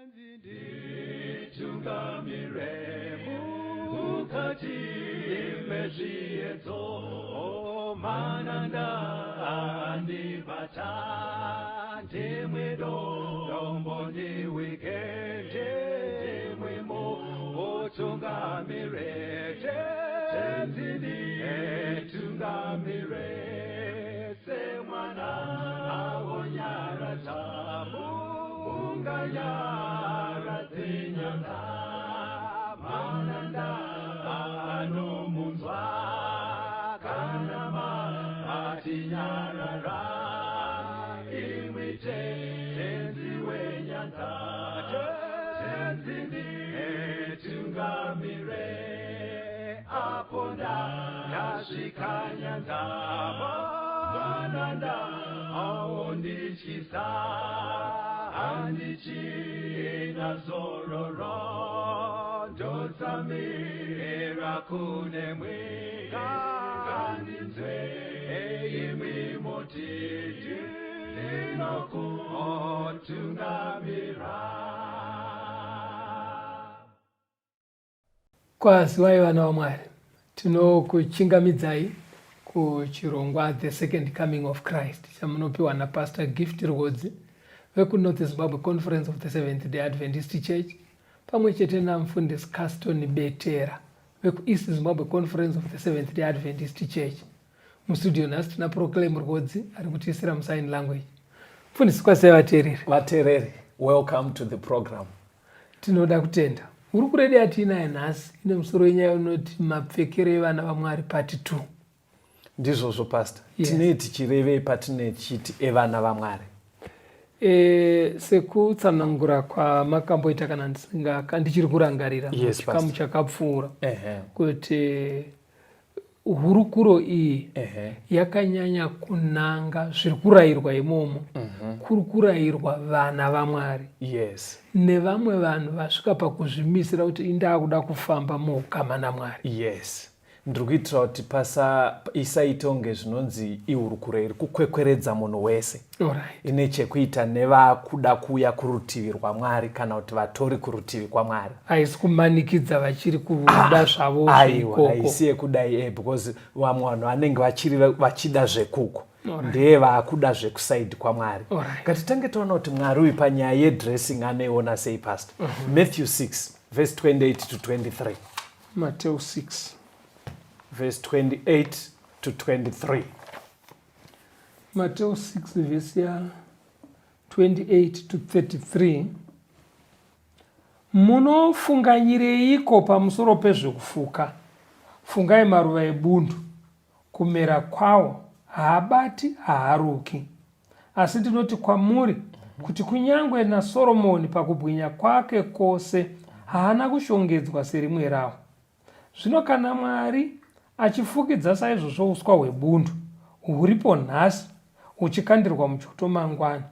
Nditungamire mukati mezviedzo, mananda andibata, ndimwe dombo ndiwike, ndimwe mutungamire, Tenzi nditungamire, semwana awonyaradza munganyaradze nyanga, mananda anomunzwa kana matinyarara, imwi Tenzi wenyanza, Tenzi nditungamire, apo ndasvika nyanza, mananda aondityisa, handichina zororo, ndotsamira kunemwi, ngandinzwe imwi moti ndinokutungamira. Kwaziwai vana vaMwari, tinokuchingamidzai kuchirongwa The Second Coming of Christ chamunopiwa naPastor Gift Rwodzi vekuNorth Zimbabwe Conference of the Seventh Day Adventist Church pamwe chete naMufundisi Caston Betera vekuEast Zimbabwe Conference of the Seventh Day Adventist Church. Mustudio nhasi tina Proclaim Rwodzi ari kutiisira musign language. Mufundisi, kwazivai vateereri. Vateereri, welcome to the program. Tinoda kutenda. Hurukuro yedu yatiinayo nhasi ine musoro wenyaya unoti mapfekero evana vaMwari part 2. Ndizvozvo pastor. Yes. Tinei tichirevei patinei tichiti evana vaMwari? E, sekutsanangura kwamakamboita kana ndisinga ndichiri kurangarira yes, chikamu chakapfuura kuti hurukuro iyi yakanyanya kunanga zviri kurayirwa imomo kuri kurayirwa vana vaMwari nevamwe vanhu vasvika pakuzvimisira kuti indakuda kufamba muukama naMwari. Yes, ndiri kuitira kuti pasa isaite kunge zvinonzi ihurukuro iri kukwekweredza munhu wese. Ine chekuita nevakuda kuuya kurutivi rwaMwari kana kuti vatori kurutivi kwaMwari. Haisi kumanikidza vachiri kuda zvavo. Aiwa, haisi yekudai because vamwe vanhu vanenge vachiri vachida zvekuko ndeye vaakuda zvekusaidi kwaMwari. Ngatitange taona kuti Mwari uyu panyaya yedressing anoiona sei, pastor. Matthew 6 verse 28 to 23. Matthew 6 verse 28 to 23. Mateo 6 vhesi ya 28 to 33. Munofunganyireiko pamusoro pezvekufuka? Fungai maruva ebundu, kumera kwawo, haabati, haaruki. Asi ndinoti kwamuri kuti kunyangwe naSoromoni pakubwinya kwake kwose haana kushongedzwa serimwe rawo. Zvino kana Mwari achifukidza saizvozvo uswa hwebundu, huripo nhasi, huchikandirwa muchoto mangwana,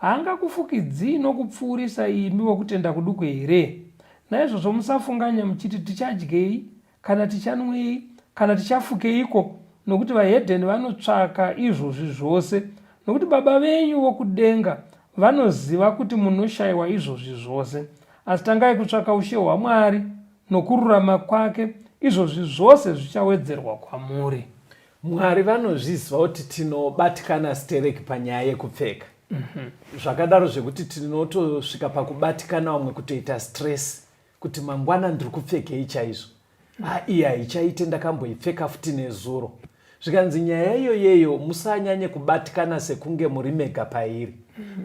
haangakufukidzii nokupfuurisa imi vokutenda kuduku here? Naizvozvo musafunganya muchiti, Tichadyei? Kana tichanwei? Kana tichafukeiko? Nokuti vahedheni vanotsvaka izvozvi zvose, nokuti Baba venyu vokudenga vanoziva kuti munoshayiwa izvozvi zvose. Asi tangai kutsvaka ushe hwaMwari nokururama kwake, izvozvi zvose zvichawedzerwa kwamuri. Mwari vanozviziva kuti tinobatikana stereki panyaya yekupfeka. Zvakadaro zvekuti tinotosvika pakubatikana, vamwe kutoita stress kuti mangwana ndiri kupfekei chaizvo. Ah, iyi haichaite, ndakamboipfeka futi nezuro. Zvikanzi nyaya iyoyeyo musanyanye kubatikana sekunge muri mega pairi.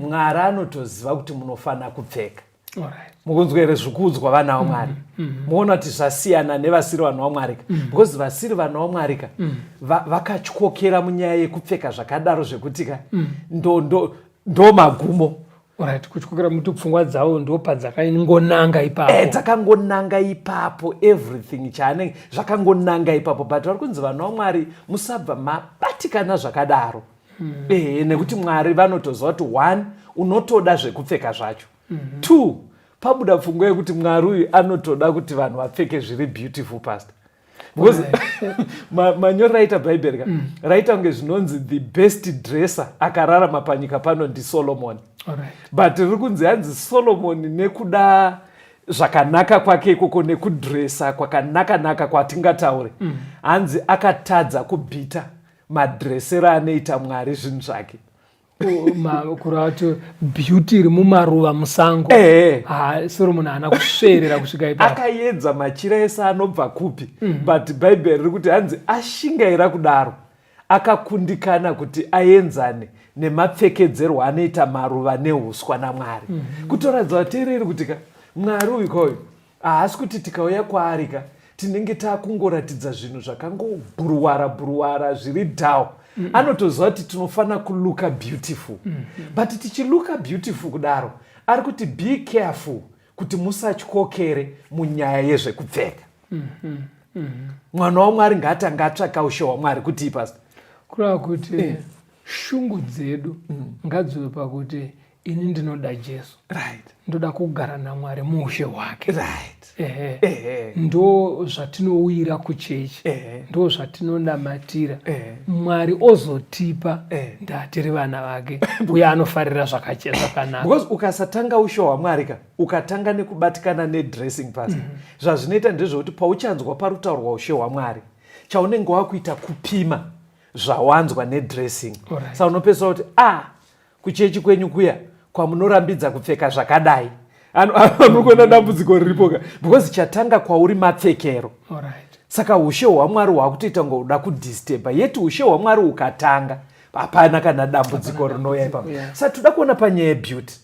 Mwari anotoziva kuti munofana kupfeka. Mukunzwa here zvikuudzwa vana vaMwari? Muona kuti zvasiyana nevasiri vanhu vaMwari ka? Because vasiri vanhu vaMwari ka, vakatyokera munyaya yekupfeka zvakadaro zvekuti ka ndo magumo. Alright, kutyokera muti pfungwa dzavo ndo padzakangonanga ipapo. Dzakangonanga ipapo, everything chaanenge zvakangonanga ipapo. But vari kunzi vanhu vaMwari musabva mabatikana zvakadaro. Nekuti Mwari vanotoziva kuti one, unotoda zvekupfeka zvacho. Two, pabuda pfungwa yekuti Mwari uyu anotoda kuti vanhu vapfeke zviri beautiful, pastor. Because manyoro raita Bhaibheri ka, raita kunge zvinonzi the best dresser akararama panyika pano ndiSolomon. But riri kunzi hanzi Solomon, nekuda zvakanaka kwake ikoko nekudresa kwakanaka-naka kwatingataure, hanzi akatadza kubhita madresero anoita Mwari zvinhu zvake. Kureva kuti beauty iri mumaruva musango, ha, Solomon haana kusverera kusvika ipapo. Akaedza machira ese anobva kupi, but Bhaibheri riri kuti hanzi ashingaira kudaro, akakundikana kuti aenzane nemapfekedzerwo anoita maruva neuswa naMwari. Kutoratidza vateereri kuti ka, Mwari uyu kauyu haasi kuti tikauya kwaari ka, tinenge taakungoratidza zvinhu zvakangobhuruwara bhuruwara zviri dull. Anotoziva kuti tinofanira kulooka beautiful, but tichilooka beautiful kudaro, ari kuti be careful kuti musatyokere munyaya yezvekupfeka. Mwana waMwari ngaatanga atsvaka ushe hwaMwari kuti, Pastor? Kureva kuti shungu dzedu ngadzive pakuti ini ndinoda Jesu, ndoda kugara naMwari muushe hwake. Ehe. Ndo zvatinouyira kuchechi, ndo zvatinonamatira. Mwari ozotipa ndatiri vana vake uye anofarira zvakanaka. Because ukasatanga ushe hwaMwari ka, ukatanga nekubatikana nedressing, Pastor, zvazvinoita ndezvekuti pauchanzwa parutaurwa ushe hwaMwari, chaunenge wakuita kupima zvawanzwa nedressing. Saka unopedzisa kuti a ah, kuchechi kwenyu kuya kwamunorambidza kupfeka zvakadai, anokuona dambudziko riripo ka, because chatanga kwauri mapfekero. Saka ushe hwaMwari hwakutoita kunge uda kudisturba, yeti ushe hwaMwari ukatanga, hapana kana dambudziko rinouya ipapo. Saka toda kuona panyaya yebeauty,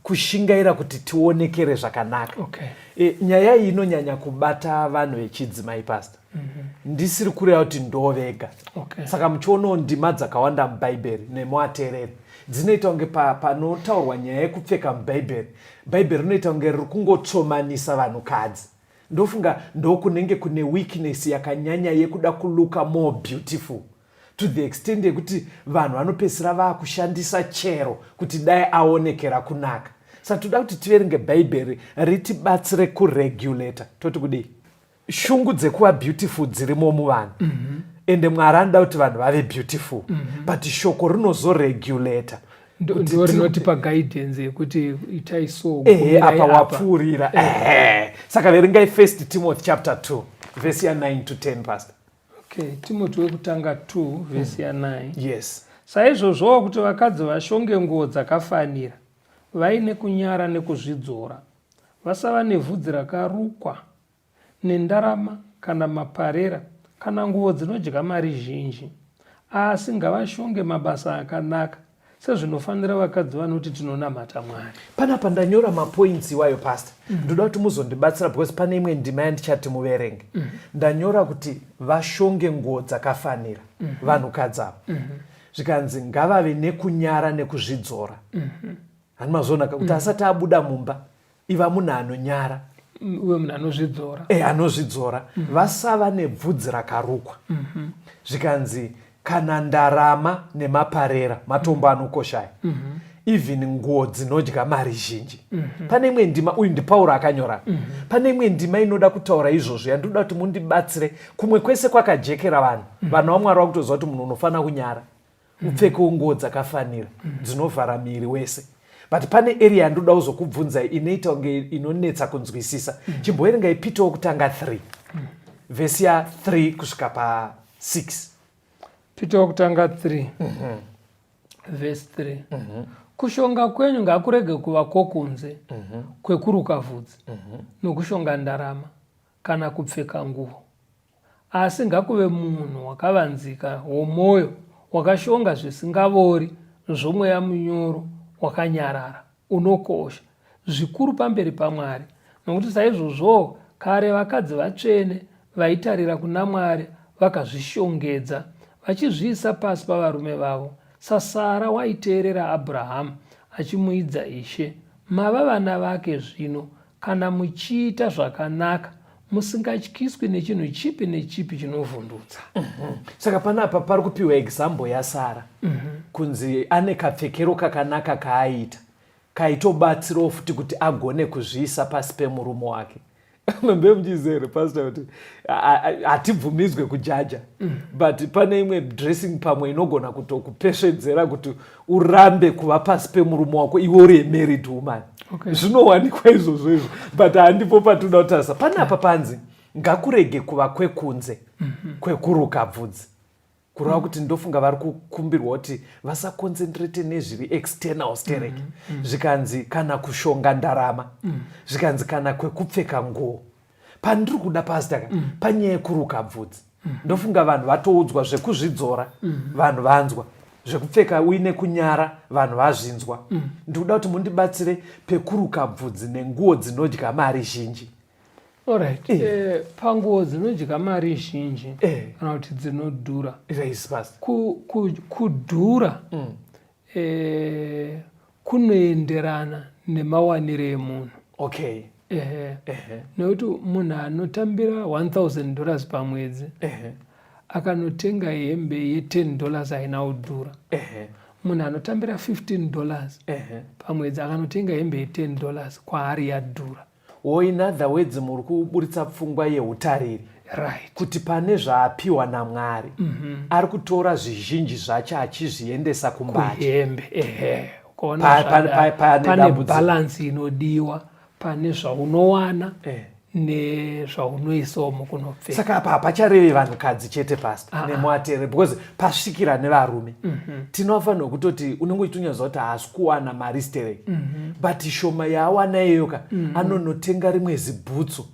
kushingaira kuti tionekere zvakanaka. E, nyaya iyi inonyanya kubata vanhu vechidzimai, Pastor. Ndisiri kureva kuti ndo vega. Saka muchionawo ndima dzakawanda muBhaibheri nemuateereri dzinoita kunge panotaurwa nyaya yekupfeka muBhaibheri, Bhaibheri rinoita kunge riri kungotsomanisa vanhukadzi. Ndofunga ndokunenge kune weakness yakanyanya yekuda kulooka more beautiful to the extent yekuti vanhu vanopedzisira vaakushandisa chero kuti dai aonekera kunaka. Saka toda kuti tiverenge Bhaibheri ritibatsire kuregulata. Toti kudii? Shungu dzekuva beautiful dzirimo muvanhu, ende Mwari anoda kuti vanhu vave beautiful, but shoko rinozoregulata. Ndo rinotipa guidance yekuti itai so. Ehe. Gumirai. Apa wapfuurira. Ehe, saka verengai First Timothy chapter 2 vhesi ya9 to 10, Pastor. Okay, Timothy wekutanga 2 vhesi ya9. Yes. Saizvozvowo kuti vakadzi vashonge nguo dzakafanira, vaine kunyara nekuzvidzora, vasava nevhudzi rakarukwa nendarama kana maparera kana nguo dzinodya mari zhinji, asi ngavashonge mabasa akanaka sezvinofanira vakadzi vanoti tinonamata Mwari. Panapa ndanyora mapoints iwayo, Pastor. Ndoda kuti muzondibatsira because pane imwe ndima yandichati muverenge. Ndanyora kuti vashonge nguo dzakafanira vanhukadzi ava, zvikanzi ngavave nekunyara nekuzvidzora. Hani mazvona kuti asati abuda mumba, iva munhu anonyara. Uye munhu anozvidzora. E, anozvidzora. Vasava nebvudzi rakarukwa, zvikanzi kana ndarama nemaparera, matombo anokoshaya, even nguo dzinodya mari zhinji. Pane imwe ndima, uyu ndiPauro akanyora, pane imwe ndima inoda kutaura izvozvo yandinoda kuti mundibatsire. Kumwe kwese kwakajekera vanhu, vanhu vaMwari vakutoziva kuti munhu unofanira kunyara, upfekewo nguo dzakafanira dzinovhara miri wese, but pane area yandoda kuzokubvunzai inoita kunge inonetsa kunzwisisa. Chimboverengai Peter wokutanga 3 vhesi ya3 kusvika pa6. Peter wokutanga 3 vhesi 3: Kushonga kwenyu ngakurege kuva kwokunze kwekuruka vhudzi nokushonga ndarama kana kupfeka nguo, asi ngakuve munhu wakavanzika womwoyo, wakashonga zvisingavori zvomweya munyoro wakanyarara, unokosha zvikuru pamberi paMwari. Nokuti saizvozvowo kare vakadzi vatsvene vaitarira kuna Mwari vakazvishongedza, vachizviisa pasi pavarume vavo, saSara waiteerera Abhurahamu, achimuidza ishe. Mava vana vake zvino, kana muchiita zvakanaka, musingatyiswi nechinhu chipi nechipi chinovhundutsa. Saka panapa pari kupiwa example yaSara, kunzi ane kapfekero kakanaka kaaita kaitobatsirawo futi kuti agone kuzviisa pasi pemurume wake. Mambe muchiziva here pastor kuti hatibvumidzwe kujaja, but pane imwe dressing pamwe inogona kutokupesvedzera kuti urambe kuva pasi pemurume wako iwe uri married woman. Zvinowanikwa izvozvo izvo, but handipo patinoda kutarisa panapa. Panzi ngakurege kuva kwekunze kwekuruka bvudzi, kureva kuti ndofunga vari kukumbirwa kuti vasaconcentrate nezviri external sterek. Zvikanzi kana kushonga ndarama, zvikanzi kana kwekupfeka nguo. Pandiri kuda, pastor ka, panyaya yekuruka bvudzi, ndofunga vanhu vatoudzwa zvekuzvidzora, vanhu vanzwa zvekupfeka uine kunyara, vanhu vazvinzwa. Ndikuda kuti mundibatsire pekuruka bvudzi nenguo dzinodya mari zhinji. Alright. Panguo dzinodya mari zhinji kana kuti dzinodhura, Yes, pastor. Kudhura kunoenderana nemawanire emunhu. Ehe. Nekuti munhu anotambira $1000 pamwedzi akanotenga hembe ye$10 haina kudhura. Munhu anotambira $15 pamwedzi akanotenga hembe ye$10 kwaari yadhura. Wo, in other words, muri kuburitsa pfungwa yeutariri kuti pane zvaapiwa naMwari, ari kutora zvizhinji zvacho achizviendesa kumbacha. Kuhembe, ehe. Ukaona Pane pane dambudziko. Balance inodiwa pane zvaunowana nezvaunoisawo mukunopfeka. Saka apa hapacharevi vanhukadzi chete, pastor nemuatere, because pasvikira nevarume. Tinofanirwa kutoti unenge uchitonyaziva kuti haasi kuwana mari stereki, but shoma yaawana iyoyo ka, anonotenga rimwe zibhutsu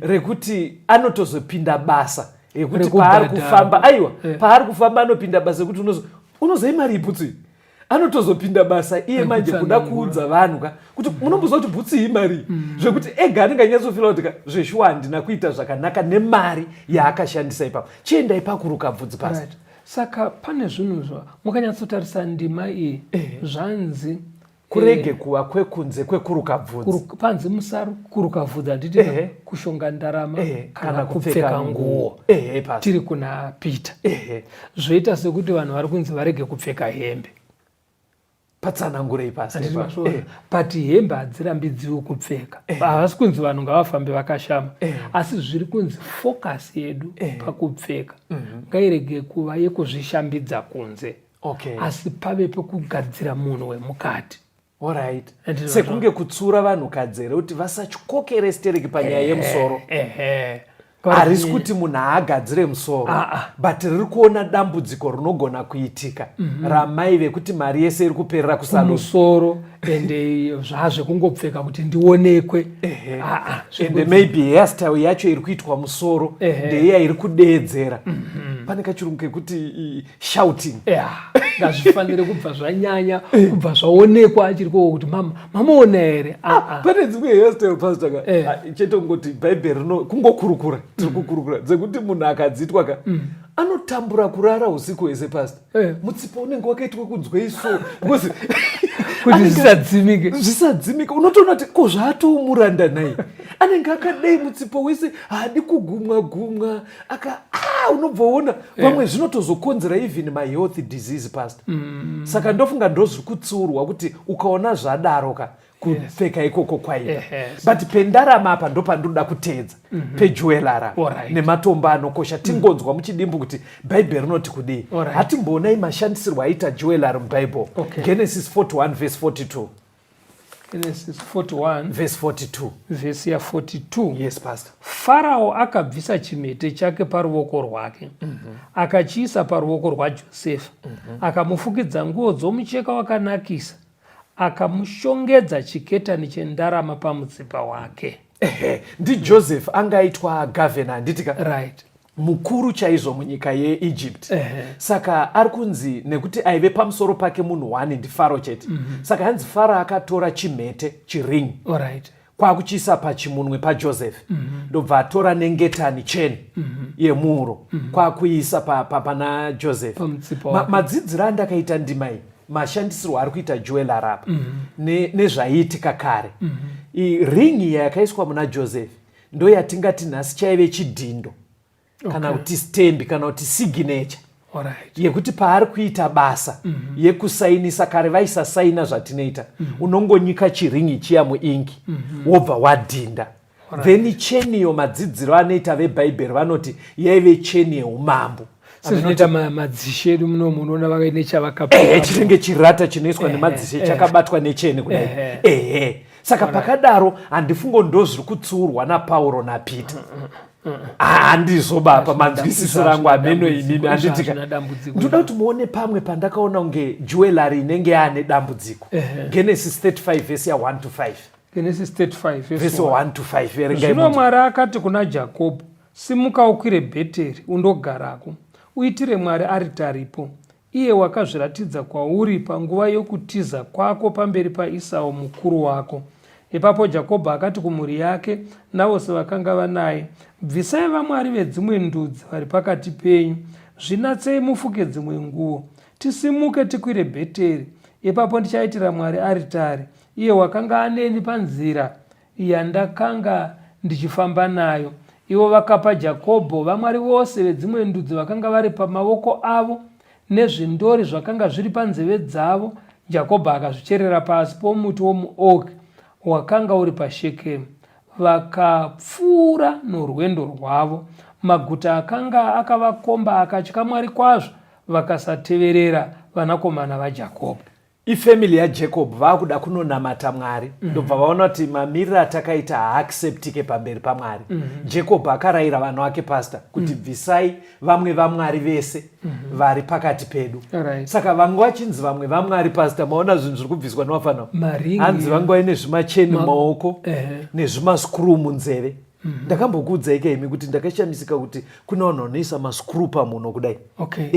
rekuti anotozopinda basa rekuti paari Rekubhadhara. kufamba, aiwa, paari kufamba anopinda basa rekuti unozoi mari ibhutsu iyi. Anotozopinda basa iye manje kuda Rekutsanangura. kuudza vanhu ka kuti munomboziva kuti bhutsu iyi mari, zvekuti ega anenge anyatsofeela kuti ka, zveshuwa handina kuita zvakanaka nemari yaakashandisa ipapo. Chiendai pakuruka bvudzi, pastor. Right. Saka pane zvinhu zva mukanyatsotarisa ndima iyi, zvanzi Kurege kuva kwekunze kwekuruka bvudzi. Panzi musakuruka bvudzi, handiti? Kushonga ndarama kana kupfeka nguo. Ehe, pastor. Tiri kuna Peter. Zvoita sekuti vanhu vari kunzi varege kupfeka hembe. Patsanangurei, pastor. Handiti ipapo. mazviona? But hembe hadzirambidziwi kupfeka. Havasi kunzi vanhu ngavafambe vakashama, asi zviri kunzi focus yedu pakupfeka ngairege kuva yekuzvishambidza kunze, asi pave pekugadzira munhu wemukati. Alright. Handiti? Sekunge kutsura vanhukadzi here kuti vasatyokere stereki panyaya yemusoro? Ehe. Harisi kuti munhu haagadzire musoro, Ah, ah. but riri kuona dambudziko rinogona kuitika ramai vekuti mari yese iri kuperera kusalon. Kumusoro, ende zvazvekungopfeka kuti ndionekwe. Ah, ah, Ende maybe hairstyle yacho iri kuitwa musoro ndeiya iri kudeedzera. Pane kachirungu kekuti shouting. Ya, ngazvifanire kubva zvanyanya, kubva zvaonekwa achiri koko kuti mama, mamuona here? Ah, ah. Pane dzimwe hairstyle, pastor ka, ah, chete kungoti Bhaibheri rino kungokurukura, tiri kukurukura dzekuti munhu akadzitwa ka, anotambura kurara usiku hwese, pastor. Mutsipa unenge wakaitwa kunzwe iso because kuti zvisadzimike. Zvisadzimike. Unotoona kuti ko zvaatoumuranda nai, anenge akadei mutsipa wese, haadi kugumwa gumwa aka, ah, unobva uona vamwe zvinotozokonzera even mahealth disease, pastor. Saka ndofunga ndozviri kutsiurwa kuti ukaona zvadaro ka, kupfeka ikoko kwaipa. But pendarama apa ndo pandinoda kuteedza, pejewellery nematombo anokosha. Tingonzwa muchidimbu kuti Bhaibheri rinoti kudii. Hatimboonai mashandisirwo aita jewellery muBhaibheri. Genesis 41 verse 42. Genesis 41 verse 42. Vhesi ya42. Yes, pastor. Farao akabvisa chimete chake paruoko rwake, akachiisa paruoko rwaJosefa, akamufukidza nguo dzomucheka wakanakisa, akamushongedza chiketani chendarama pamutsipa wake. Ehe, ndiJoseph anga aitwa gavhena, handiti ka? Right. Mukuru chaizvo munyika yeEgypt. Saka ari kunzi nekuti aive pamusoro pake munhu one ndiFaro chete, saka hanzi Faro akatora chimhete, chiring, kwakuchiisa pachimunwe paJoseph, ndobva atora nengetani, cheni yemuuro, kwakuiisa pana Joseph. Pamutsipa wake. Madzidziro andakaita ndima iyi, mashandisirwo ari kuita jewellery apa nezvaiitika kare, ring iya yakaiswa muna Joseph ndo yatingati nhasi chaive chidhindo kana kuti stamp kana kuti signature yekuti paari kuita basa yekusainisa. Kare vaisasaina zvatinoita, unongonyika chiringi chiya muingi, wobva wadhinda. Then cheniyo madzidziro anoita vebhaibheri vanoti yaive cheni yeumambo. Sezvinoita madzishe edu muno munoona vakaine chavakapfeka. Ehe, chinenge chirata chinoiswa nemadzishe chakabatwa necheni kudai. Ehe. Saka pakadaro handifungo ndozviri kutsiurwa naPauro naPeter. Handizvo baba, manzwisisiro angu ameno inini handitika. Ndoda kuti muone pamwe pandakaona kunge jewelry inenge yaane dambudziko. Genesis 35 verse ya 1 to 5. Genesis 35 verse 1 to 5. Verengai Zvino munzwe. Mwari akati kuna Jakobho, Simuka ukwire Bheteri, undogarako, uitire Mwari aritaripo, iye wakazviratidza kwauri panguva yokutiza kwako pamberi paIsau mukuru wako. Ipapo Jakobho akati kumhuri yake navose vakanga vanaye, Bvisai vamwari vedzimwe ndudzi vari pakati penyu, zvinatsei mufuke dzimwe nguo, tisimuke tikwire Bheteri. Ipapo ndichaitira Mwari aritari, iye wakanga aneni panzira yandakanga ndichifamba nayo. Ivo vakapa Jakobho vamwari vose vedzimwe ndudzi vakanga vari pamavoko avo nezvindori zvakanga zviri panzeve dzavo. Jakobho akazvicherera pasi pomuti womuoki wakanga uri paShekemu. Vakapfuura norwendo rwavo. Maguta akanga akavakomba akatya Mwari kwazvo, vakasateverera vanakomana vaJakobho. Ifamily yaJacob vakuda kunonamata Mwari, ndobva vaona kuti mamiriro atakaita haacceptike pamberi paMwari. Jacob akarayira vana vake pastor kuti bvisai vamwe vamwari vese vari pakati pedu. Saka vanga vachinzi vamwe vamwari pastor, maona zvinhu zviri kubviswa nevafana. Hanzi vanga vaine zvimacheni mumaoko nezvimascrew munzeve. Ndakambokuudzai ka imi kuti ndakashamisika kuti kune vanhu vanoisa mascrew pamuno kudai.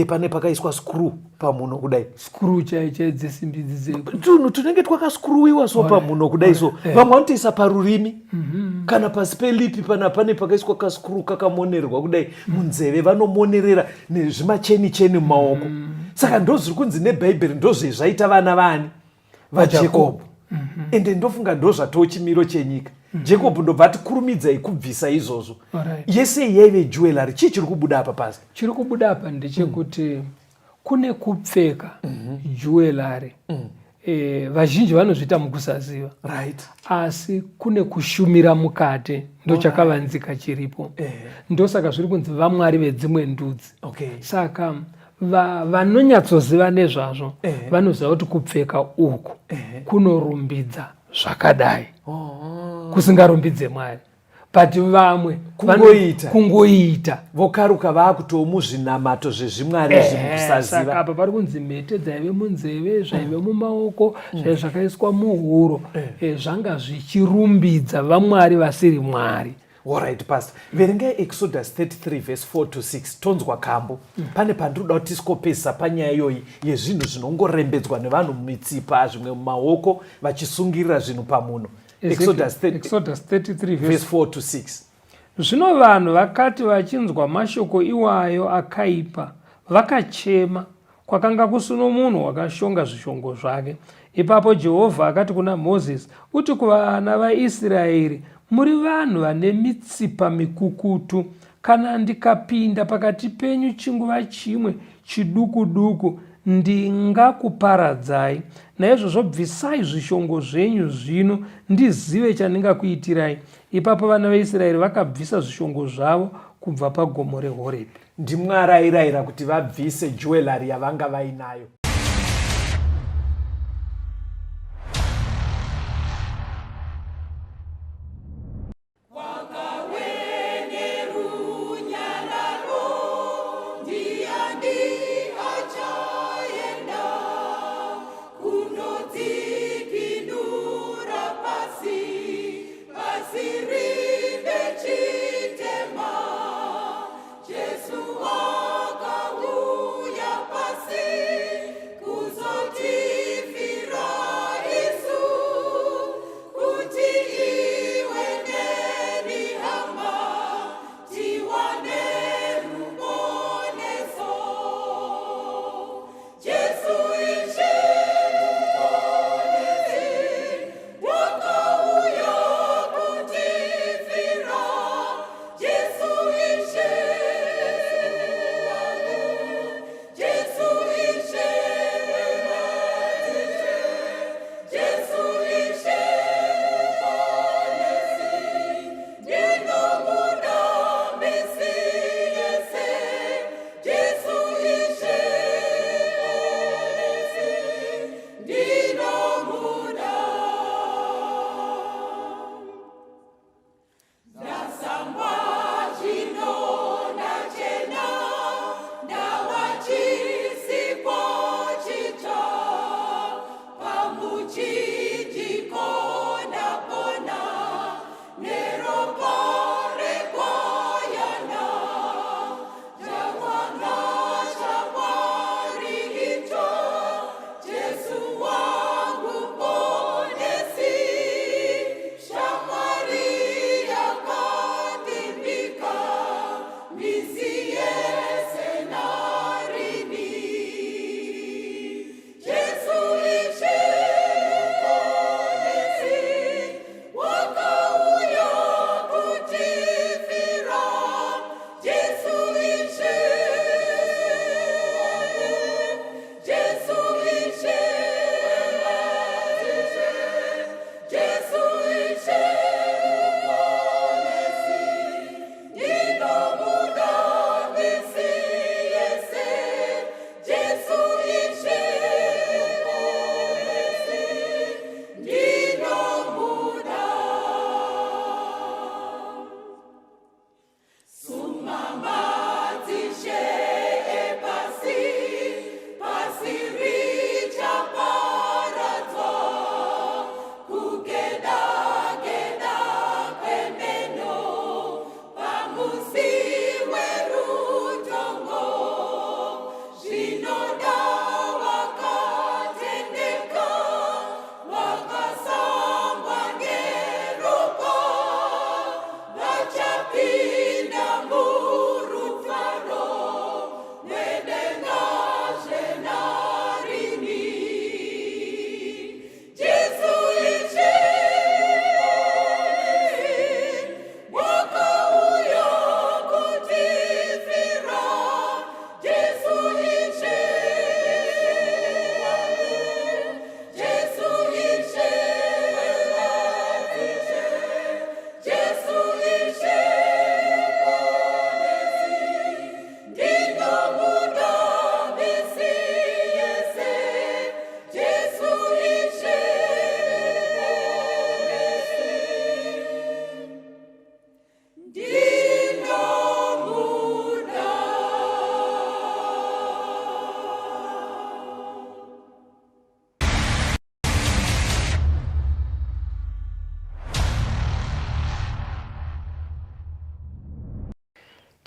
Pane pakaiswa screw pamuno kudai. Screw chai chai dzesimbi idzi dze tunhu tunenge twakascrewiwa so pamuno kudai so. Vamwe vanotoisa parurimi kana pasi pelipi pana pane pakaiswa kascrew kakamonererwa kudai munzeve, vanomonerera nezvimacheni cheni mumaoko. Saka ndozviri kunzi nebhaibheri ndozvezvaita vana vani vaJacob. Ende ndofunga ndozvatoo chimiro chenyika. Jacob ndobva ati kurumidzai kubvisa izvozvo. Yese yaive jewelry. Chii chiri kubuda apa pastor? Chiri kubuda apa ndechekuti kune kupfeka jewelry. Vazhinji vanozviita mukusaziva. Asi kune kushumira mukati ndochakavanzika chiripo. Ndosaka zviri kunzi vamwari vedzimwe ndudzi. Saka vanonyatsoziva nezvazvo vanoziva kuti kupfeka uku kunorumbidza zvakadai, kusingarumbidze Mwari. But vamwe kungoita vokaruka vakutomuzvinamato zvezvimwari zvekusaziva. Saka apa pari kunzi mhete dzaive munzeve, zvaive mumaoko, zvaive zvakaiswa muhuro, zvanga zvichirumbidza vamwari vasiri Mwari. Alright, Pastor. Verengai Exodus 33 verse 4 to 6 tonzwa kambo. Pane pandinoda kuti tisikopedzisa panyaya iyoyi yezvinhu zvinongorembedzwa nevanhu mumitsipa, zvimwe mumaoko, vachisungirira zvinhu pamuno. Exodus Exodus 33 verse 4 to 6. Zvino vanhu vakati vachinzwa mashoko iwayo akaipa, vakachema. Kwakanga kusino munhu wakashonga zvishongo zvake. Ipapo Jehovha akati kuna Mozisi, Uti kuvana vaIsraeri, Muri vanhu vane mitsipa mikukutu. Kana ndikapinda pakati penyu chinguva chimwe chiduku-duku, ndingakuparadzai. Naizvozvo bvisai zvishongo zvenyu zvino, ndizive chandingakuitirai. Ipapo vana vaIsraeri vakabvisa zvishongo zvavo kubva pagomo reHorebhi. NdiMwari airayira kuti vabvise jewelry yavanga vainayo.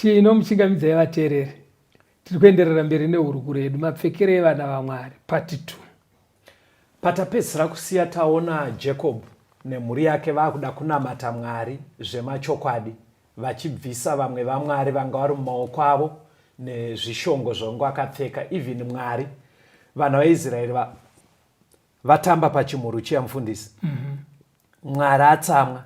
Tinomuchingamidzai vateereri. Tiri kuenderera mberi nehurukuro yedu mapfekero evana vaMwari part 2. Patapedzisira kusiya taona Jacob nemhuri yake vakuda kunamata Mwari zvemachokwadi vachibvisa vamwe vamwari vanga vari mumaoko avo nezvishongo zvavanga vakapfeka even Mwari vana vaIsraeri va, vatamba pachimhuru chiya mufundisi mm -hmm. Mwari atsamwa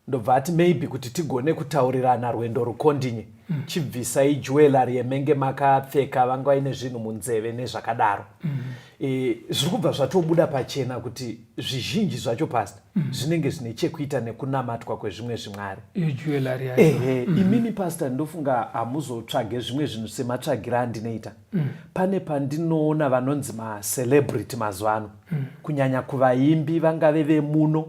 ndobva ati maybe kuti tigone kutaurirana rwendo rukondinye mm. chibvisai jewellery yemenge makapfeka vanga vaine zvinhu munzeve nezvakadaro mm. e, zviri kubva zvatobuda pachena kuti zvizhinji zvacho pasta mm. zvinenge zvine chekuita nekunamatwa kwezvimwe zvimwari ehe mm. imimi pasta ndofunga hamuzotsvage zvimwe zvinhu sematsvagiro andinoita mm. Pane pandinoona vanonzi macelebrity mazuva ano mm. kunyanya kuvaimbi vangave vemuno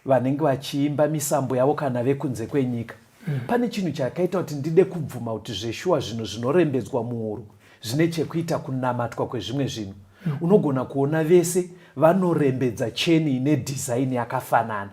vanenge vachiimba misambo yavo kana vekunze kwenyika mm. Pane chinhu chakaita kuti ndide kubvuma kuti zveshuwa zvinhu zvinorembedzwa muhuro zvine chekuita kunamatwa kwezvimwe zvinhu mm. Unogona kuona vese vanorembedza cheni ine dhizaini yakafanana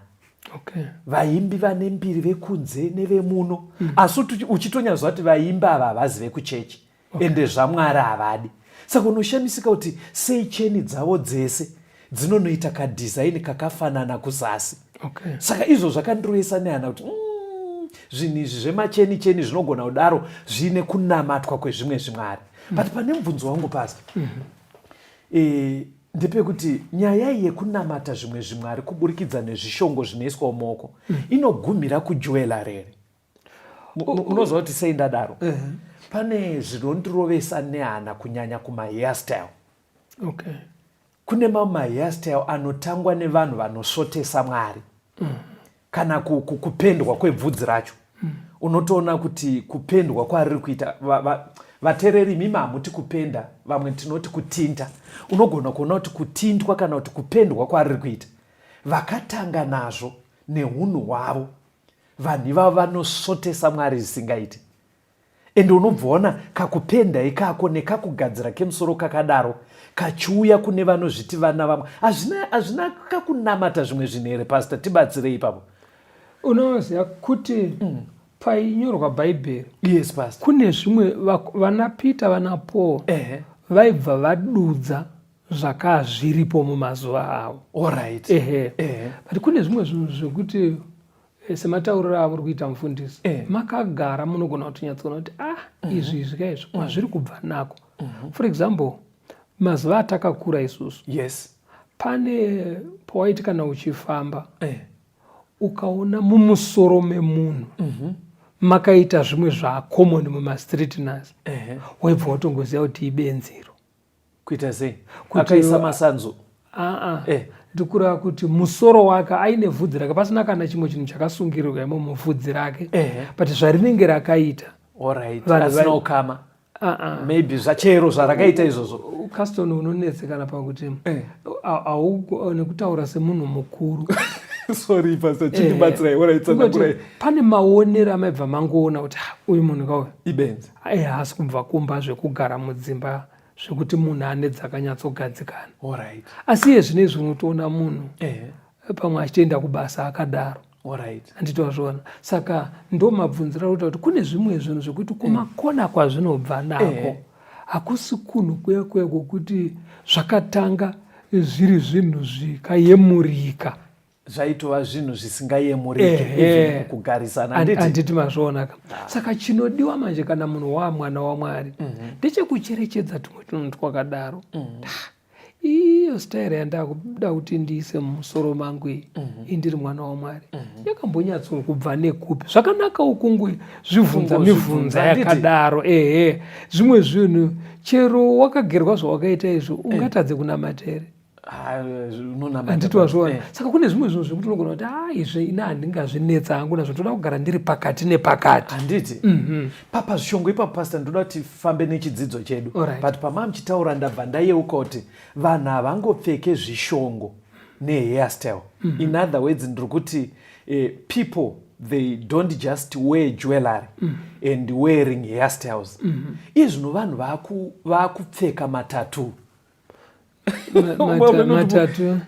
okay. Vaimbi vane mbiri vekunze nevemuno mm. Asi uchitonyaziva kuti vaimbi ava havazi vekuchechi okay. Ende zvamwari havadi saka unoshamisika kuti sei cheni dzavo dzese dzinonoita kadhizaini kakafanana kuzasi okay. Saka izvo zvakandiroesa nehana kuti mm, zvinhu izvi zvemacheni cheni zvinogona kudaro zviine kunamatwa kwezvimwe zvimwari mm. But pane mubvunzo wangu pasi mm -hmm. e, ndepekuti nyaya iyi yekunamata zvimwe zvimwari kuburikidza nezvishongo zvinoiswa mumaoko mm. inogumira kujuelary here unoziva kuti sei ndadaro uh -huh. Pane zvinondirovesa nehana kunyanya kumahairstyle okay. Kune mamwe mahairstyle anotangwa nevanhu vanosvotesa mwari mm. Kana kupendwa kwebvudzi racho mm. Unotoona kuti kupendwa kwariri kuita vatereri imimi hamuti kupenda vamwe tinoti kutinta unogona kuona kuti kutintwa kana kuti kupendwa kwariri kuita vakatanga nazvo neunhu hwavo vanhu ivavo vanosvotesa mwari zvisingaiti ende unobva waona kakupenda ikako nekakugadzira kemusoro kakadaro kachiuya kune vanozviti vana vamwe hazvina hazvina kakunamata zvimwe zvinhu here pastor tibatsirei ipapo unoziva kuti mm. Painyorwa bhaibheri yes pastor kune zvimwe vana peter vana paul vaibva vadudza zvakaa zviripo mumazuva avo alright ehe but kune zvimwe zvinhu zvekuti eh, sematauriro amuri kuita mufundisi eh. Makagara munogona kutonyatsoona kuti ah mm -hmm. izvi izvi ka izvi kwazviri kubva nako mm -hmm. For example mazuva atakakura isusu yes pane pawaiti kana uchifamba eh. Ukaona mumusoro memunhu mm -hmm. makaita zvimwe zvacommon mumastreet nhasi eh. Waibva watongoziva kuti ibenziro kuita sei akaisa masanzu aa eh. Ndikureva kuti musoro wake aine vhudzi rake pasina kana chimwe chinhu chakasungirirwa imo muvhudzi rake eh. But zvarinenge rakaita asina ukama maybe zvachero zvarakaita izvozvo Caston unonetsekana pakuti eh. Nekutaura semunhu mukuru sorry pastor chindibatsirai orai tsanangurai pane maonero amaibva mangoona kuti uyu munhu kauyu ibenzi haasi kubva kumba zvekugara mudzimba zvekuti munhu ane dzakanyatsogadzikana alright asi iye zvino izvi unotoona munhu pamwe achitoenda kubasa akadaro alright handiti wazviona saka ndo mabvunziro ari kuita kuti kune zvimwe zvinhu zvekuti kumakona kwazvinobva nako hakusi kunhu kuya kuya kwokuti zvakatanga zviri zvinhu zvikayemurika zvaitova zvinhu zvisingayemuriki kugarisana handiti mazviona ka ah. Saka chinodiwa manje kana munhu waa mwana wamwari mhm. Ndechekucherechedza tumwe tunhu twakadaro mm -hmm. Iyo style yandakuda kuti ndiise mumusoro mangu iyi mm -hmm. Indiri mwana wamwari mm -hmm. Yakambonyatso kubva nekupi zvakanaka ukungwe zvibvunza mibvunza yakadaro ehe zvimwe zvinhu chero wakagerwa zvawakaita izvo eh. Ungatadze kunamata here handiti wazviona eh. Saka kune zvimwe zvinhu zvekuti unogona kuti a ah, izvi ini handingazvinetsa hangu nazvo ndoda kugara ndiri pakati nepakati handiti mm -hmm. Papa zvishongo ipapo pastor ndoda kuti tifambe nechidzidzo chedu right. But pamaa muchitaura ndabva ndayeuka kuti vanhu havangopfeke zvishongo nehairstyle mm -hmm. In other words ndiri kuti eh, people they don't just wear jewelry mm -hmm. and wearing hairstyles mm -hmm. Izvino vanhu vaakupfeka matatu matatu.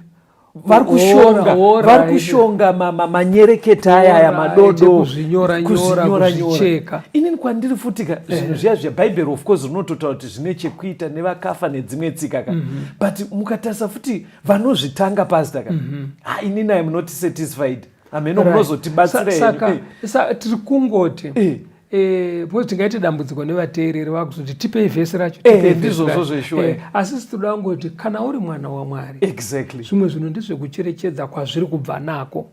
Vari kushonga, vari kushonga manyereketa aya aya madodo, kuzvinyora nyora, kuzvicheka. Inini kwandiri futika zvinhu zviya zvebhaibheri, of course rinototaura kuti zvine chekuita nevakafa nedzimwe tsika ka, but mukatarisa futi vanozvitanga, pastor ka, ha, inini I am not satisfied. Hameno munozotibatsira. Saka tiri kungoti because tingaite dambudziko nevateereri vakuzoti, "Tipei vhesi racho." Ndizvozvo zveshuwa. Asi tinoda kungoti kana uri mwana waMwari, zvimwe zvinhu ndezvekucherechedza kwazviri kubva nako,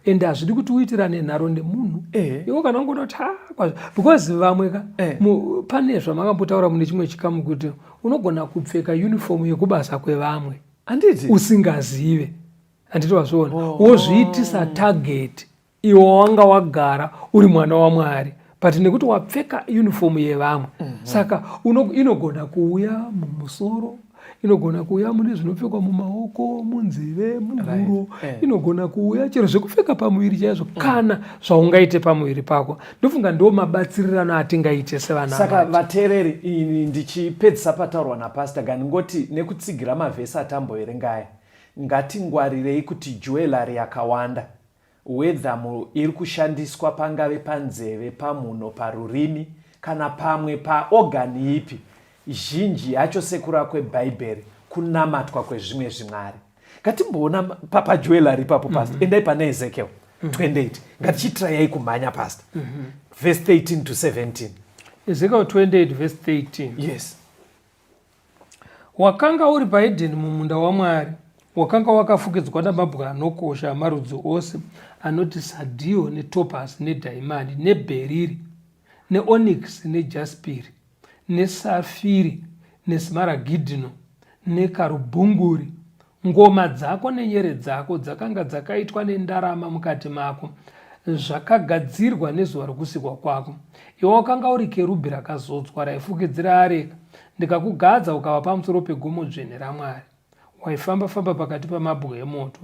ende hazvidi kuti uitirane nharo nemunhu. Iwo kana ungoda kuti ha kwazvo, because vamwe ka, pane zvamakambotaura mune chimwe chikamu kuti unogona kupfeka uniform yekubasa kwevamwe Handiti? usingazive, handiti wazviona? Wozviitisa target. Iwe wanga wagara uri mwana waMwari, but nekuti wapfeka uniform yevamwe, saka inogona kuuya mumusoro, inogona kuuya mune zvinopfekwa mumaoko, munzeve, muhuro, inogona kuuya chero zvekupfeka pamuviri chaizvo, kana zvaungaite pamuviri pako. Ndofunga ndo mabatsirirano atingaite sevana. Saka vateereri, ini ndichipedzisa pataurwa napastor, ngandingoti nekutsigira mavhesi atamboverenga aya, ngatingwarirei kuti jewellery yakawanda, whether iri kushandiswa pangave panzeve, pamhuno, parurimi kana pamwe paorgan ipi, zhinji yacho sekura kwebhaibheri kunamatwa kwezvimwe zvimwari. Ngatimboona pajewellery ipapo, pastor. Endai pana Ezekiel 28. Ngatichitrayai kumhanya, pastor. Verse 13 to 17. Ezekiel 28 verse 13. Yes. Wakanga uri paEdheni mumunda waMwari. Wakanga wakafukidzwa namabwe anokosha amarudzi ose anoti sadhio netopasi nedhaimani nebheriri neonikisi nejaspiri nesafiri nesmaragidhino nekarubhunguri. Ngoma dzako nenyere dzako dzakanga dzakaitwa nendarama mukati mako, zvakagadzirwa nezuva rokusikwa kwako. Iwe wakanga uri kerubhi rakazodzwa raifukidzira areka. Ndikakugadza ukava pamusoro pegomo dzvene raMwari. Waifamba-famba pakati pamabwe emoto.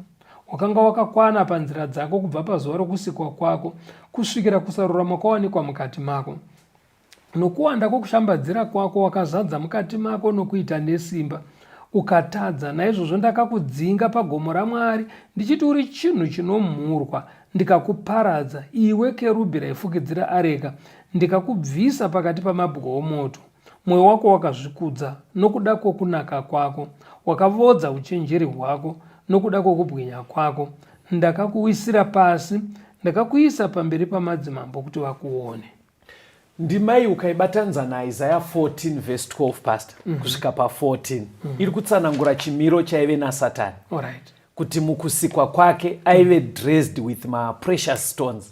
Wakanga wakakwana panzira dzako kubva pazuva rokusikwa kwako kusvikira kusarurama kwawanikwa mukati mako. Nokuwanda kwokushambadzira kwako wakazadza mukati mako nokuita nesimba, ukatadza. Naizvozvo ndakakudzinga pagomo raMwari, ndichiti uri chinhu chinomhurwa, ndikakuparadza, iwe kerubhi raifukidzira areka, ndikakubvisa pakati pamabwe omoto. Mwoyo wako wakazvikudza nokuda kwokunaka kwako, wakavodza uchenjeri hwako nokuda kwokubwinya kwako. Ndakakuwisira pasi, ndakakuisa pamberi pamadzimambo kuti vakuone. Ndimai ukaibatanidza naIsaya 14 verse 12, pastor, kusvika pa14, iri kutsanangura chimiro chaive naSatani, kuti mukusikwa kwake aive dressed with maprecious stones,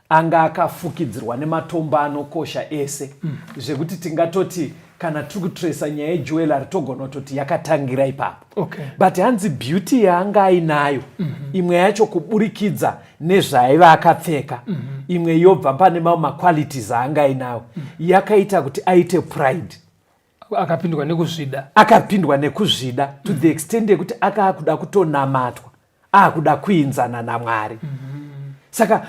anga akafukidzirwa nematombo anokosha ese, zvekuti tingatoti kana tiri kutresa nyaya yejewellery togona kutoti yakatangira ipapo. But hanzi beauty yaanga ainayo, imwe yacho kuburikidza nezvaaiva akapfeka, imwe yobva pane mamwe maqualities aanga ainayo, yakaita kuti aite pride. Akapindwa nekuzvida. Akapindwa nekuzvida to the extent yekuti akaakuda kutonamatwa, aakuda kuinzana naMwari. Saka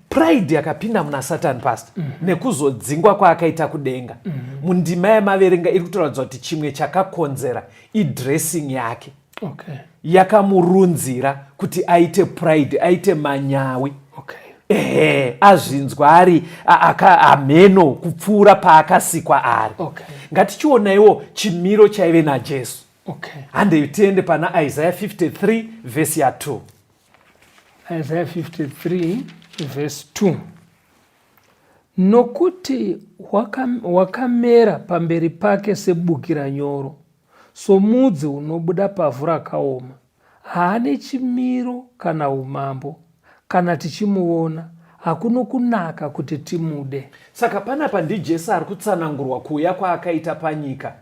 pride yakapinda muna Satan, pastor, nekuzodzingwa kwaakaita kudenga. Mundima yamaverenga iri kutoratidza kuti chimwe chakakonzera idressing yake yakamurunzira kuti aite pride, aite manyawi. Ehe, azvinzwa ari hameno kupfuura paakasikwa ari. Ngatichionaiwo chimiro chaive naJesu. Handei tiende pana Isaiah 53 vhesi ya2. Isaiah 53 verse 2. Nokuti wakamera pamberi pake sebukira nyoro, somudzi unobuda pavhu rakaoma. Haane chimiro kana umambo. Kana tichimuona, hakuno kunaka kuti timude. Saka panapa ndiJesu ari kutsanangurwa kuuya kwaakaita panyika.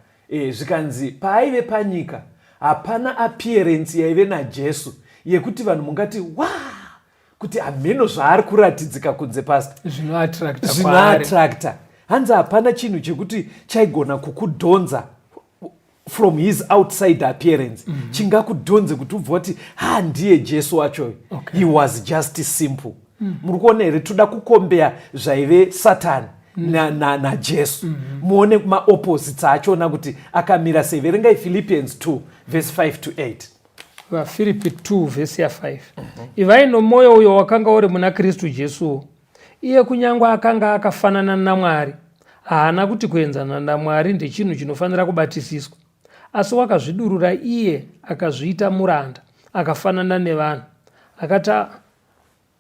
Zvikanzi paaive panyika hapana appearance yaive naJesu yekuti vanhu mungati wa kuti hameno zvaari kuratidzika kunze, pastor. Zvinoattracta. Zvinoattracta. Hanzi hapana chinhu chekuti chaigona kukudhonza from his outside appearance, chingakudhonze kuti ubva kuti ha, ndiye Jesu wacho. He was just simple. Muri kuona here? Toda kukombeya zvaive Satani naJesu, muone maopposites achona kuti akamira sei. Verengai Philippians 2 verse 5 to 8. VaFiripi 2 vhesi ya5. Ivai nomwoyo uyo wakanga uri muna Kristu Jesuwo. Iye kunyange akanga akafanana naMwari, haana kuti kuenzana naMwari ndechinhu chinofanira kubatisiswa, asi wakazvidurura iye akazviita muranda, akafanana nevanhu. Akati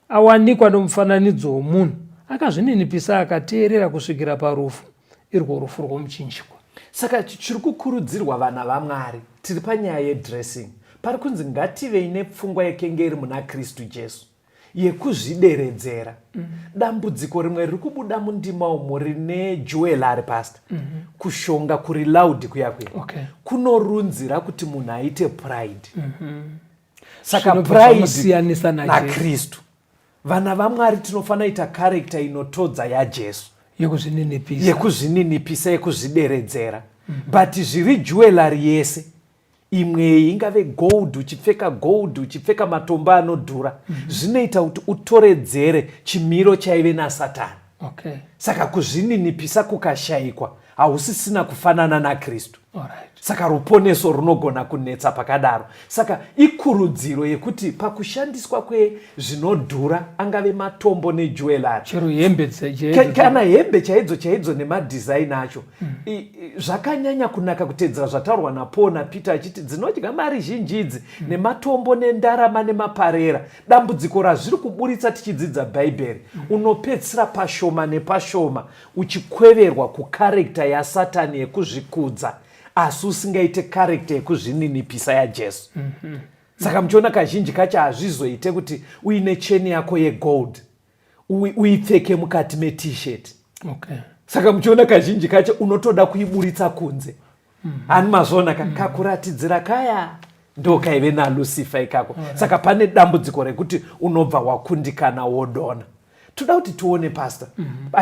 awanikwa nomufananidzo womunhu, akazvininipisa akateerera kusvikira parufu, irwo rufu rwomuchinjikwa. Saka chiri kukurudzirwa vana vaMwari, tiri panyaya yedressing, pari kunzi ngativei nepfungwa yekenge iri muna Kristu Jesu yekuzvideredzera. Dambudziko rimwe riri kubuda mundima umu rine jewelry, pastor, kushonga kuri loud kuya kuya, kunorunzira kuti munhu aite pride. Saka Zvinobva pride zvamusiyanisa naJesu. naKristu. Vana vaMwari tinofanira ita character inotodza yaJesu, yekuzvininipisa, yekuzvininipisa, yekuzvideredzera. But zviri jewelry yese imweyi, ingave gold, uchipfeka gold, uchipfeka matombo anodhura, zvinoita kuti utoredzere chimiro chaive naSatani. Saka kuzvininipisa kukashayikwa, hausisina kufanana naKristu. Saka ruponeso runogona kunetsa pakadaro. Saka ikurudziro yekuti pakushandiswa kwezvinodhura, angave matombo nejewelry, chero hembe kana hembe chaidzo chaidzo nemadhizaini acho, zvakanyanya kunaka kutedzera zvataurwa naPaul naPeter achiti dzinodya mari zhinji idzi, nematombo nendarama nemaparera. Dambudziko razviri kuburitsa tichidzidza Bhaibheri, unopedzisira pashoma nepashoma uchikweverwa kucharacter yaSatani yekuzvikudza, asi usingaite character yekuzvininipisa yaJesu. Saka muchiona kazhinji kacho hazvizoite kuti uine cheni yako yegold uipfeke mukati met-shirt. Saka muchiona kazhinji kacho unotoda kuiburitsa kunze. Hani mazviona ka? Kakuratidzira kaya ndo kaive naLucifer ikako. Saka pane dambudziko rekuti unobva wakundikana, wodona. Toda kuti tione, pastor,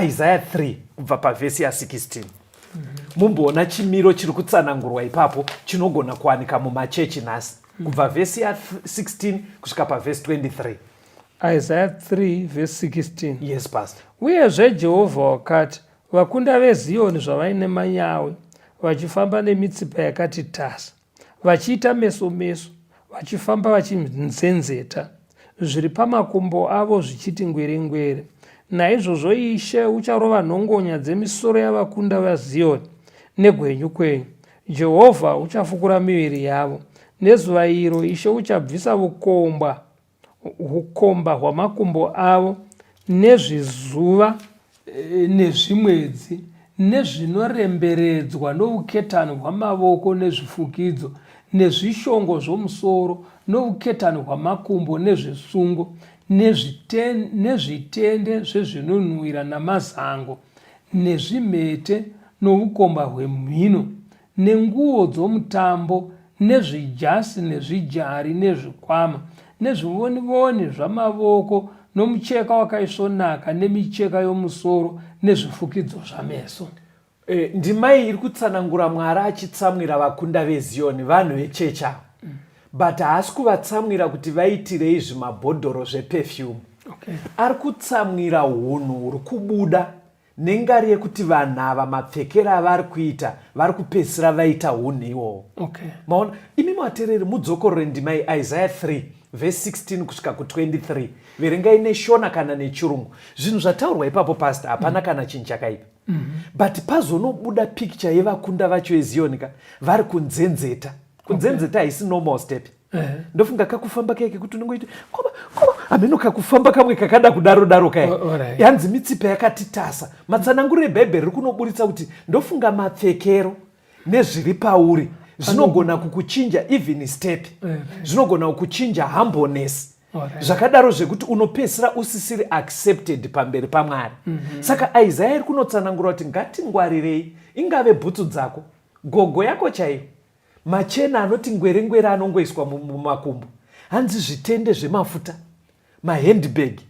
Isaiah 3 kubva pavhesi ya16, mumboona chimiro chiri kutsanangurwa ipapo chinogona kuwanika mumachechi nhasi, kubva vhesi ya16 kusvika pavhesi 23. Isaiah 3 vhesi 16. Yes, pastor. Uyezve Jehovha wakati, vakunda veZiyoni zvavaine manyawi, vachifamba nemitsipa yakati tasa, vachiita meso meso, vachifamba vachinzenzeta, zviri pamakumbo avo zvichiti ngwere ngwere, naizvozvo Ishe ucharova nhongonya dzemisoro yavakunda vaZiyoni negwenyu kwenyu. Jehovha uchafukura miviri yavo. Nezuva iro Ishe uchabvisa vukombwa hukomba hwamakumbo avo, nezvizuva, nezvimwedzi, nezvinoremberedzwa, nouketani hwamavoko, nezvifukidzo, nezvishongo zvomusoro, nouketani hwamakumbo, nezvisungo, nezvitende zvezvinonhuwira, namazango, nezvimhete, noukomba hwemhino, nenguo dzomutambo, nezvijasi, nezvijari, nezvikwama, nezvivonivoni zvamavoko, nomucheka wakaisvonaka, nemicheka yomusoro, nezvifukidzo zvameso. Ndima iyi iri kutsanangura Mwari achitsamwira vakunda veZiyoni, vanhu vechechi ava, but haasi kuvatsamwira kuti vaitirei zvimabhodhoro zveperfume. Ari kutsamwira unhu huri kubuda nengari yekuti vanhu ava, mapfekero avari kuita, vari kupedzisira vaita unhu ihwohwo. Maona imi matereri, mudzokorore ndima iyi, Isaiah 3 vhesi 16 kusvika ku23. Verengai neShona kana neChirungu. Zvinhu zvataurwa ipapo, pastor, hapana kana chinhu chakaipa, but pazonobuda picture yevakunda vacho eZiyoni ka, vari kunzenzeta. Kunzenzeta haisi normal step. Ndofunga kakufamba keke kuti unongoita koba koba, hameno kakufamba kamwe kakada kudaro daro kaya. Yanzi mitsipa yakati tasa. Matsananguro eBhaibheri riri kunoburitsa kuti ndofunga mapfekero nezviri pauri zvinogona kukuchinja even step, zvinogona kukuchinja humbleness, zvakadaro zvekuti unopedzisira usisiri accepted pamberi paMwari. Saka Isaya iri kunotsanangura kuti ngatingwarirei, ingave bhutsu dzako, gogo yako chaiyo, machena anoti ngwere ngwere anongoiswa mumakumbo, hanzi zvitende zvemafuta, mahandbag,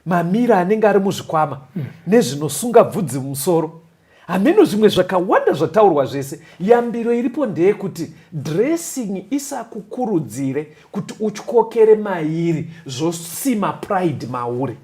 mamira anenge ari muzvikwama, nezvinosunga bvudzi mumusoro. Hameno zvimwe zvakawanda zvataurwa zvese. Yambiro iripo ndeyekuti dressing isakukurudzire kuti utyokere mairi zvosima pride mauri.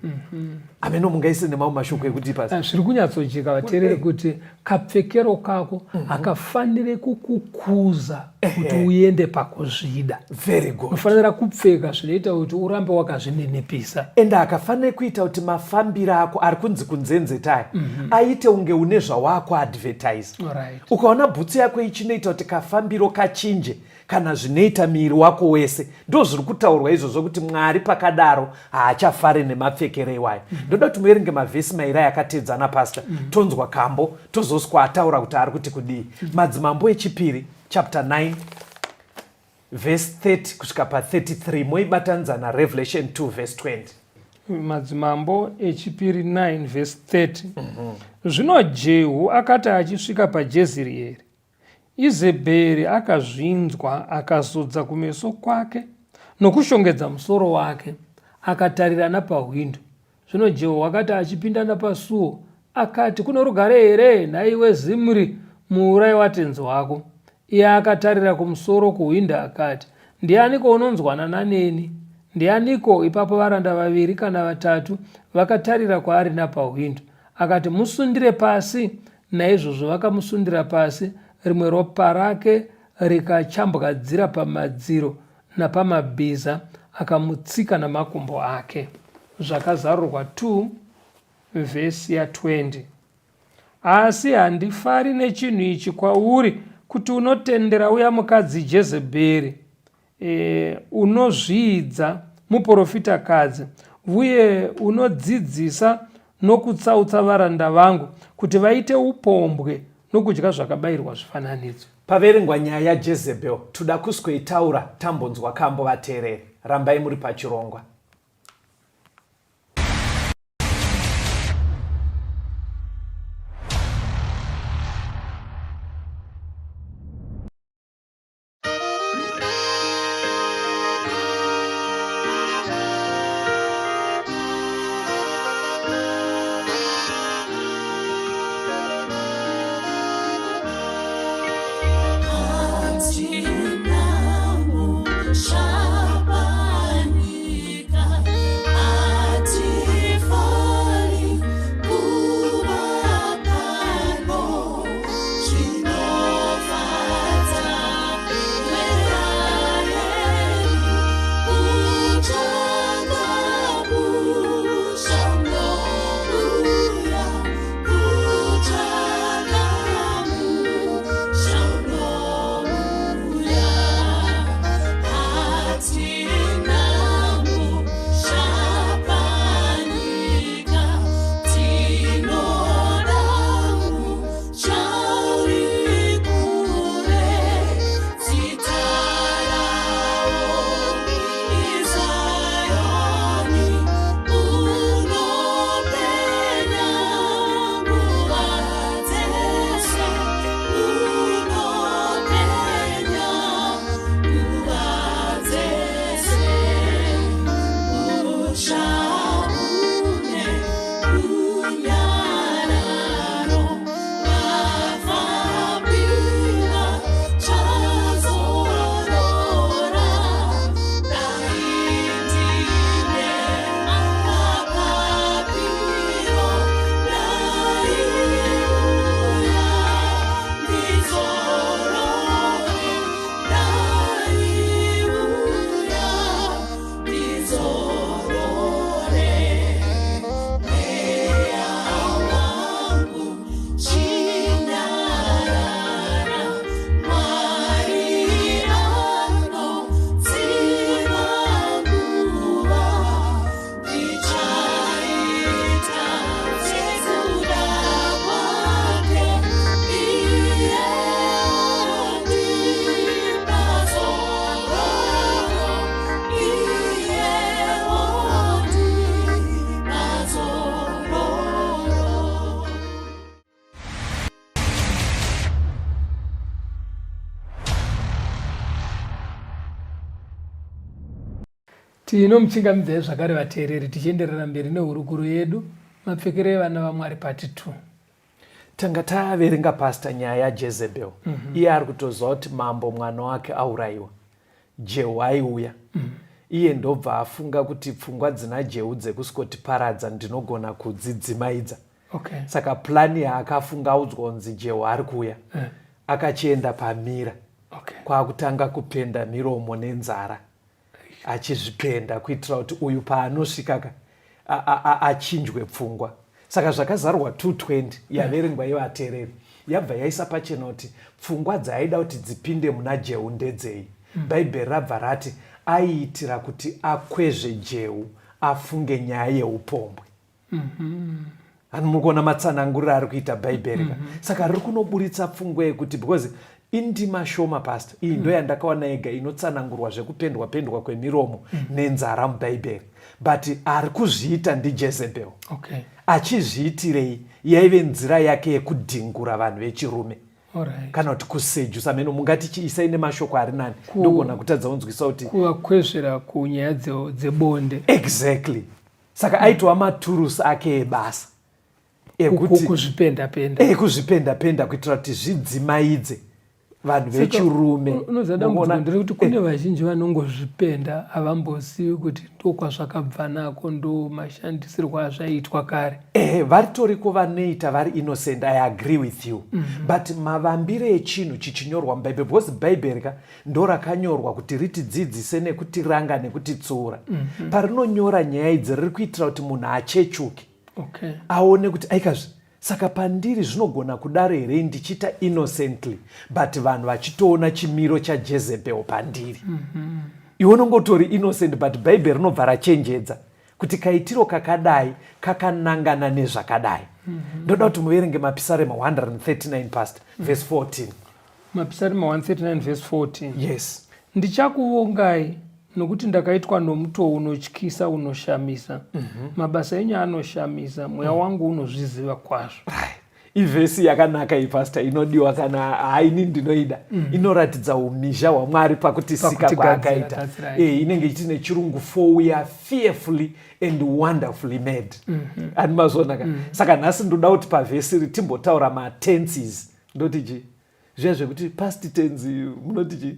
Hameno mungaise nemamwe mashoko ekuti pasi. Ah, zviri kunyatsojeka vateereri kuti kapfekero kako hakafanire kukukuza kuti uende pakuzvida. Very good. Unofanira kupfeka zvinoita kuti urambe wakazvininipisa. Ende hakafanire kuita kuti mafambiro ako ari kunzi kunzenzetaya aite unge une zvawakuadvertise. Alright. Ukaona bhutsu yako ichinoita kuti kafambiro kachinje kana zvinoita muviri wako wese, ndo zviri kutaurwa izvozvo kuti Mwari pakadaro haachafare nemapfekero iwayo. Ndoda kuti muverenge mavhesi mairi aya akateedzana, Pastor. Tonzwa kambo, tozoswa ataura kuti ari kuti kudii. Madzimambo echipiri chapter 9 verse 30 kusvika pa 33, moibatanidza naRevelation 2 verse 20. Madzimambo echipiri 9 verse 30. Zvino Jehu akati achisvika paJezirieri, Izebheri akazvinzwa, akazodza kumeso kwake nokushongedza musoro wake, akatarira napahwindo. Zvino Jehu wakati achipinda napasuo, akati, Kuno rugare here, nhaiwe Zimri, muurayi watenzi wako? Iye akatarira kumusoro kuhwindo akati, Ndianiko unonzwanana neni? Ndianiko? Ipapo varanda vaviri kana vatatu vakatarira kwaari napahwindo. Akati, Musundire pasi! Naizvozvo vakamusundira pasi, rimwe ropa rake rikachambwadzira pamadziro napamabhiza, akamutsika namakumbo ake. Zvakazarurwa 2 vhesi ya 20. Asi handifari nechinhu ichi kwauri, kuti unotendera uya mukadzi Jezebheri, unozviidza muprofitakadzi, vuye unodzidzisa nokutsautsa varanda vangu kuti vaite upombwe nokudya zvakabayirwa zvifananidzo. Paverengwa nyaya yaJezebel, toda kusweitaura tambonzwa kambo vateereri. Rambai muri pachirongwa. Tinomuchingamidzai zvakare vateereri tichienderera mberi nehurukuro yedu mapfekero evana vaMwari part 2. Tanga taverenga, Pastor, nyaya yaJezebel. Iye ari kutoziva kuti mambo mwana wake aurayiwa, Jehu aiuya. Iye ndobva afunga kuti pfungwa dzina Jehu dzekuskotiparadza ndinogona kudzidzimaidza. Saka plan yaakafunga, audzwa kunzi Jehu ari kuuya, akachienda pamirror, kwakutanga kupenda miromo nenzara, achizvipenda kuitira kuti uyu paanosvika ka achinjwe pfungwa. Saka Zvakazarurwa 220 yaverengwa yevateereri yabva yaisa pachena kuti pfungwa dzaaida kuti dzipinde muna Jehu ndedzei. Bhaibheri rabva rati aiitira kuti akwezve Jehu afunge nyaya yeupombwe. Hani muri kuona matsananguriro ari kuita Bhaibheri ka? Saka riri kunoburitsa pfungwa yekuti, because indima shoma, Pastor, iyi ndo yandakawana yega inotsanangurwa zvekupendwa pendwa kwemiromo nenzara muBhaibheri, but ari kuzviita ndiJezebel. Achizviitirei? Yaive nzira yake yekudhingura vanhu vechirume kana kuti kuseducer meno. Mungati chiisai nemashoko ari nani, ndogona kutadza kunzwisa kuti Kuvakwezvera kunyaya dzebonde. Exactly. Saka aitova maturusi ake ebasa ekuti kuzvipenda penda. Ekuzvipenda penda kuitira kuti zvidzimaidze vanhu vechirume. Unoziva, dambudziko nderekuti kune vazhinji vanongozvipenda, havambozivi kuti ndokwazvakabva nako, ndo mashandisirwo azvaiitwa kare. Ehe, varitoriko vanoita vari innocent, I agree with you. But mavambiro echinhu chichinyorwa muBhaibheri, because Bhaibheri ka ndo rakanyorwa kuti ritidzidzise nekutiranga nekutitsura. Parinonyora nyaya idzi, riri kuitira kuti munhu achechuke, aone kuti aikazvi, saka pandiri zvinogona kudaro here, ndichiita innocently, but vanhu vachitoona chimiro chaJezebel pandiri. Iwe unongotori innocent, but Bhaibheri rinobva rachenjedza kuti kaitiro kakadai kakanangana nezvakadai. Ndoda kuti muverenge Mapisarema 139, Pastor, verse 14. Mapisarema 139 verse 14? Yes. Ndichakuvongai nokuti ndakaitwa nomutoo unotyisa unoshamisa. Mabasa enyu anoshamisa, mweya wangu unozviziva kwazvo. Ivhesi yakanaka iyi, Pastor, inodiwa kana haini ndinoida. Inoratidza umhizha hwaMwari pakutisika Pakutigadzira, kwaakaita. That's right. Inenge ichiti nechirungu, "For we are fearfully and wonderfully made." Ani mazvona ka? Saka nhasi ndoda kuti pavhesi iri timbotaura matenses. Ndoti chi zviya zvekuti past tense, munoti chi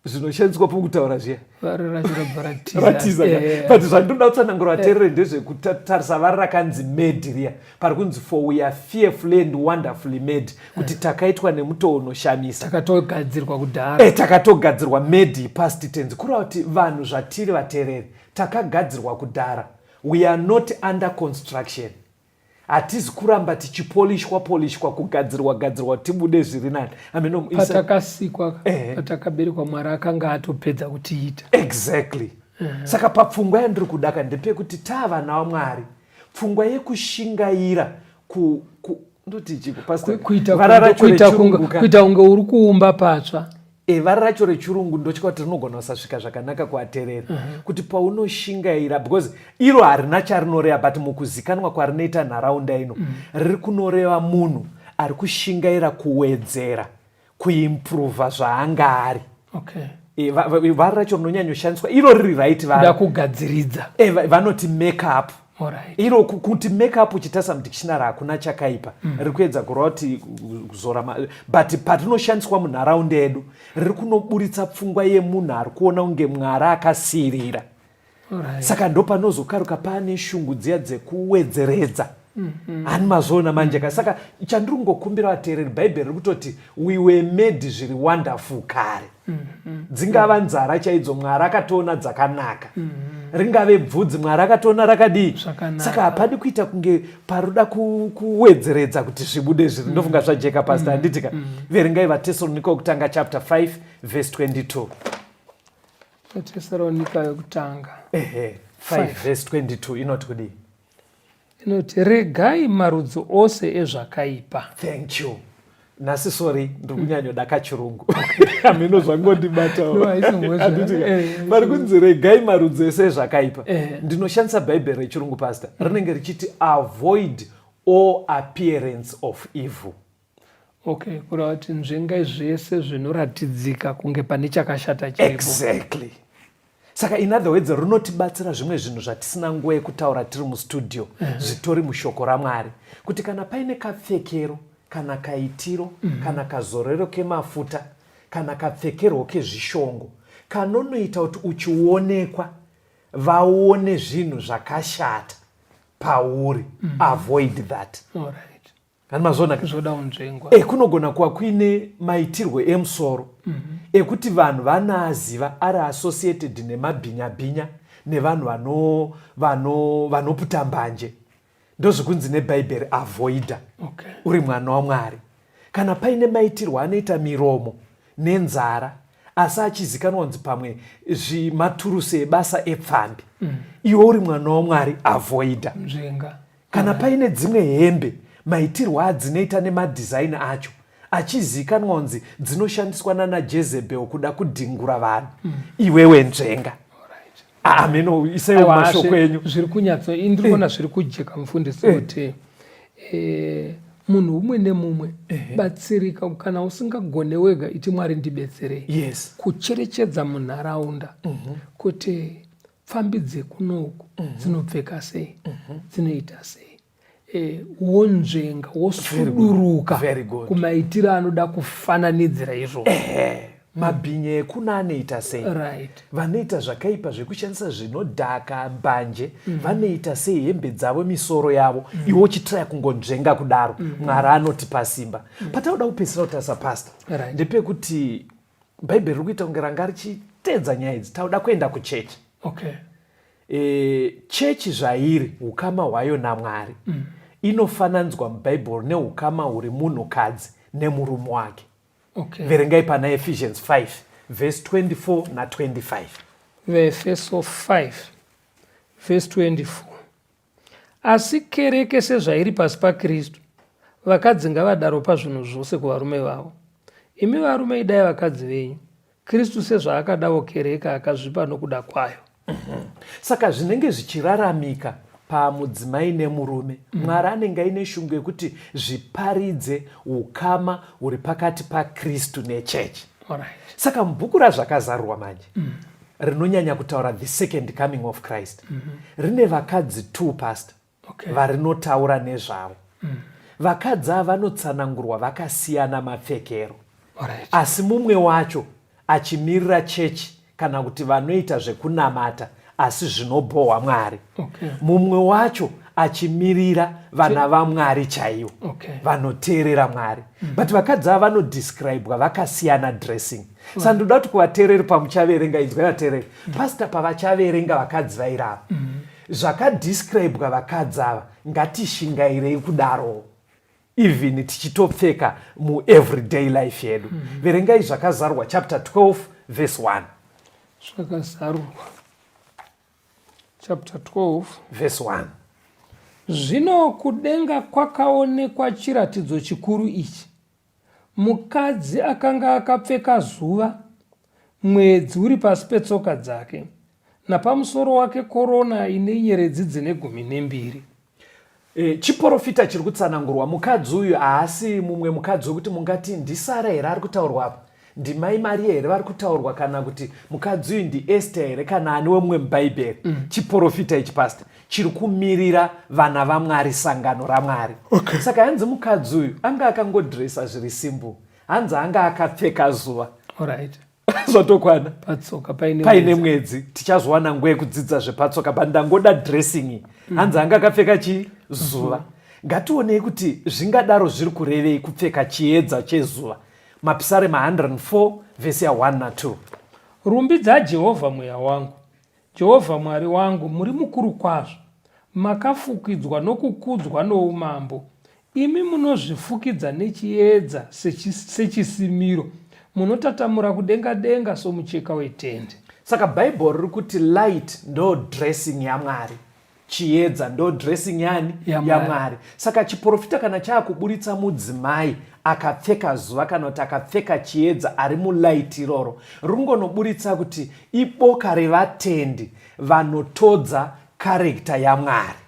zvinoshandiswa pokutaura zviya? Vari racho rabva ratiza. Ratiza ka. But zvandinoda kutsanangura vateereri ndezvekutarisa vari rakanzi "made" riya, pari kunzi, "For we are fearfully and wonderfully made," kuti takaitwa nemutoo unoshamisa. Takatogadzirwa kudhara. Takatogadzirwa. "Made" past tense, kureva kuti vanhu zvatiri, vateereri, takagadzirwa kudhara. We are not under construction. Hatizi kuramba tichipolishwa polishwa, kugadzirwa gadzirwa tibude zviri nani. Ameno Patakasikwa, patakaberekwa, Mwari akanga atopedza kutiita. Exactly. Saka papfungwa yandiri kudaka ndepekuti taavana vaMwari, pfungwa yekushingaira ku ndoti chiko, Pastor? Kuita Vara racho kunge rechirungu ka. Kuita kunge uri kuumba patsva. Vara racho rechirungu ndotya kuti rinogona kusasvika zvakanaka kuateerera, kuti paunoshingaira, because iro harina charinoreva, but mukuzikanwa kwarinoita nharaunda ino, riri kunoreva munhu ari kushingaira kuwedzera, kuimprova zvaanga ari. Vara racho rinonyanyoshandiswa iro riri right Kuda vara kugadziridza. Vanoti make up. Iro kuti make up, uchitarisa mudictionary hakuna chakaipa. Riri kuedza kureva kuti kuzora, but patinoshandiswa munharaunda yedu, riri kunoburitsa pfungwa yemunhu ari kuona kunge Mwari akasiyirira. Saka ndo panozokaruka paane shungu dziya dzekuwedzeredza. Hani mazvoona manje ka? Saka chandiri kungokumbira vateereri, Bhaibheri riri kutoti we were made zviri wonderful kare. Dzingava nzara chaidzo, Mwari akatoona dzakanaka. Ringave bvudzi, Mwari akatoona rakadii. Zvakanaka. Saka hapadi kuita kunge paroda kuwedzeredza kuti zvibude zviri. Ndofunga zvajeka, Pastor, handiti ka? Verengai VaTesalonika wekutanga chapter 5 verse 22. Tesalonika yekutanga. Ehe, 5 verse 22 inoti kudii? Inoti, regai marudzi ose ezvakaipa. Thank you. Nhasi, sorry, ndiri kunyanyoda kachirungu, hameno zvangondibatawo. No, haisi mhosva. Handiti ka? Pari kunzi regai marudzi ese ezvakaipa. Ndinoshandisa Bhaibheri rechirungu, Pastor, rinenge richiti, "Avoid all appearance of evil." Okay, kureva kuti nzvengai zvese zvinoratidzika kunge pane chakashata chiripo. Exactly. Saka in other words, rinotibatsira zvimwe zvinhu zvatisina nguva yekutaura tiri mustudio, zvitori mushoko raMwari, kuti kana paine kapfekero. Kana kaitiro, kana kazorero kemafuta, kana kapfekerwo kezvishongo kanonoita kuti uchionekwa vaone zvinhu zvakashata pauri, avoid that. Hani mazviona ka? Zvoda unzvengwa. Kunogona kuva kuine maitirwo emusoro ekuti vanhu vanaaziva ari associated nemabhinya-bhinya nevanhu vanoputa mbanje. Ndozvikunzi neBhaibheri avoida. Uri mwana waMwari. Kana paine maitirwo anoita miromo nenzara asi achizikanwa kunzi pamwe zvimaturusi ebasa epfambi, iwe uri mwana waMwari, avoida. Nzvenga. Kana paine dzimwe hembe maitirwo adzinoita nemadhizaini acho achizikanwa kunzi dzinoshandiswa nana Jezebel kuda kudhingura vanhu, iwewe nzvenga. Ameno, isaiwo Aiwa, mashoko enyu. Zviri kunyatso, ini ndiri kuona zviri kujeka, mufundisi, kuti munhu umwe nemumwe batsirika. Kana usingagone wega, iti Mwari ndibetserei. Kucherechedza munharaunda kuti pfambi dzekunoku dzinopfeka sei, dzinoita sei, wonzvenga, wosuduruka Very good. kumaitiro anoda kufananidzira izvozvo. Mabhinya ekuna anoita sei? Vanoita zvakaipa zvekushandisa zvinodhaka, mbanje, vanoita sei hembe dzavo, misoro yavo? Iwe uchitraya kungonzvenga kudaro. Mwari anotipa simba. Patauda kupedzisira kutarisa, pastor, ndepekuti Bhaibheri riri kuita kunge ranga richitedza nyaya idzi. Tauda kuenda kuchechi. Chechi zvairi ukama hwayo naMwari inofananidzwa muBhaibheri neukama huri munhukadzi nemurume wake. Verengai pana Ephesians 5 verse 24 na25. VaEfeso 5 verse 24: Asi kereke sezvairi pasi paKristu, vakadzi ngavadaro pazvinhu zvose kuvarume vavo. Imi varume, idai vakadzi venyu, Kristu sezvaakadawo kereke akazvipa nokuda kwayo. Saka zvinenge zvichiraramika pamudzimai nemurume, Mwari anenge aine shungu yekuti zviparidze ukama huri pakati paKristu nechechi. Saka mubhuku raZvakazarurwa manje, rinonyanya kutaura the second coming of Christ, rine vakadzi two, pastor, varinotaura nezvavo. Vakadzi ava vanotsanangurwa vakasiyana mapfekero, asi mumwe wacho achimirira chechi kana kuti vanoita zvekunamata asi zvinobhohwa Mwari, mumwe wacho achimirira vana vaMwari chaivo vanoteerera Mwari. But vakadzi ava vanodescribwa vakasiyana dressing. Saka ndoda kuti kuvateereri, pamuchaverenga, inzwai vateereri, pastor, pavachaverenga vakadzi vairava zvakadescribwa vakadzi ava, ngatishingairei kudarowo even tichitopfeka mueveryday life yedu. Verengai Zvakazarurwa chapter 12 verse 1. Zvakazarurwa chapter 12 verse 1. Zvino kudenga kwakaonekwa chiratidzo chikuru ichi: mukadzi akanga akapfeka zuva, mwedzi uri pasi petsoka dzake, napamusoro wake korona ine nyeredzi dzine 12. Chiprofita chiri kutsanangurwa. Mukadzi uyu haasi mumwe mukadzi wekuti mungati ndiSara here ari kutaurwa apa, ndimai Mariya here vari kutaurwa, kana kuti mukadzi uyu ndiEster here, kana ani wemumwe muBhaibheri. Chiprofita ichi, pastor, chiri kumirira vana vaMwari, sangano raMwari. Saka hanzi mukadzi uyu anga akangodresa zviri simple. Hanzi anga akapfeka zuva. Zvatokwana. Patsoka paine paine mwedzi. Tichazowana nguva yekudzidza zvepatsoka, but ndangoda dressing. Hanzi anga akapfeka chii? Zuva. Ngationei kuti zvingadaro zviri kurevei kupfeka chiedza chezuva. Mapisarema 104 vhesi ya1 na2. Rumbidza Jehovha, mweya wangu. Jehovha Mwari wangu, muri mukuru kwazvo, makafukidzwa nokukudzwa noumambo. Imi munozvifukidza nechiedza sechisimiro, munotatamura kudenga denga somucheka wetende. Saka Bhaibheri riri kuti light ndo dressing yaMwari. Chiedza ndo dressing yani? YaMwari. YaMwari. Saka chiprofita kana chaakuburitsa mudzimai akapfeka zuva kana kuti akapfeka chiedza ari mulight iroro, ringonoburitsa kuti iboka revatendi vanotodza karekta yaMwari.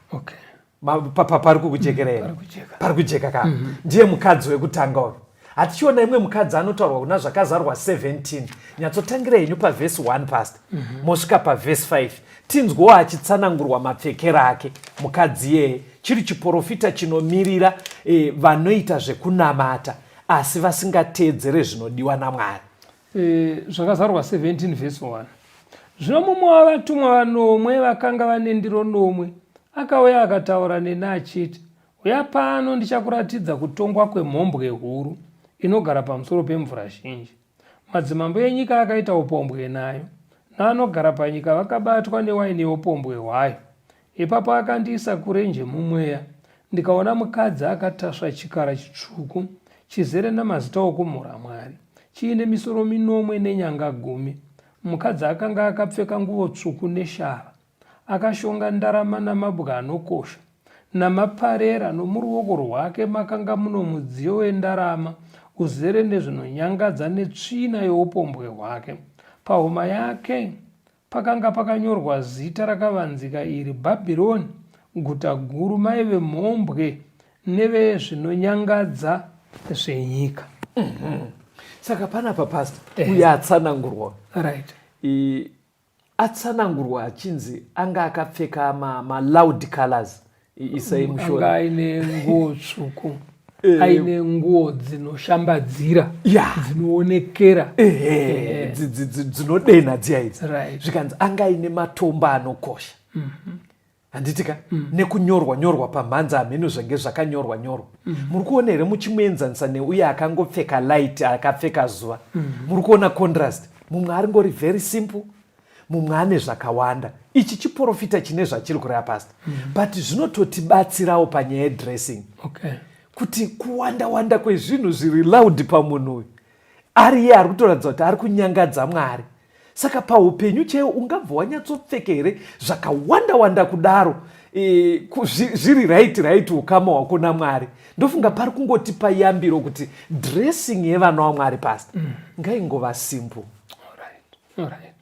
Pari kukujekerera? Pari kujeka. Pari kujeka ka? Ndiye mukadzi wekutanga uyu. Hatichiona imwe mukadzi anotaurwa kuna Zvakazarwa 17. Nyatsotangira henyu pavhesi 1 past mosvika pavhesi 5 tinzwewo achitsanangurwa mapfekero ake mukadzi iyeye. Chiri chiporofita chinomirira vanoita zvekunamata asi vasingateedzere zvinodiwa naMwari. Zvakazarurwa 17 vhesi 1. Zvino mumwe wavatumwa vanomwe vakanga vane ndiro nomwe akauya akataura neni achiti, Uya pano ndichakuratidza kutongwa kwemhombwe huru inogara pamusoro pemvura zhinji. Madzimambo enyika akaita upombwe nayo, navanogara panyika vakabatwa newaini youpombwe hwayo. Ipapo akandiisa kurenje mumweya, ndikaona mukadzi akatasva chikara chitsvuku, chizere namazita okumhura Mwari, chiine misoro minomwe nenyanga gumi. Mukadzi akanga akapfeka nguvo tsvuku neshava, akashonga ndarama namabwe anokosha, namaparera, nomuruoko rwake makanga muno mudziyo wendarama uzere nezvinonyangadza netsvina youpombwe hwake. Pahuma yake pakanga pakanyorwa zita rakavanzika iri, Bhabhironi, guta guru, mai vemhombwe nevezvinonyangadza zvenyika. Saka panapa pastor uyo atsanangurwa right. Atsanangurwa achinzi anga akapfeka maloud ma colors isai mushona anga aine nguo tsvuku aine nguo dzinoshambadzira dzinoonekera dzinodenha dziya idzi zvikanzi anga aine matombo anokosha Handiti ka? Nekunyorwa nyorwa pamhanza hameno zvange zvakanyorwa nyorwa. Muri kuona here muchimuenzanisa neuye akangopfeka light akapfeka zuva? Muri kuona contrast? Mumwe aringori very simple, mumwe ane zvakawanda. Ichi chiporofita chine zvachiri kureva pastor. But zvinototibatsirawo panyaya yedressing. Okay. Kuti kuwanda wanda kwezvinhu zviri loud pamunhu uyu. Ari iye ari kutoratidza kuti ari kunyangadza Mwari. Saka paupenyu chaiwo ungabva wanyatsopfeka here zvakawanda wanda kudaro e, zviri right right ukama hwako naMwari. Ndofunga pari kungotipa yambiro kuti dressing yevana waMwari pastor ngaingova simple. All right. All right.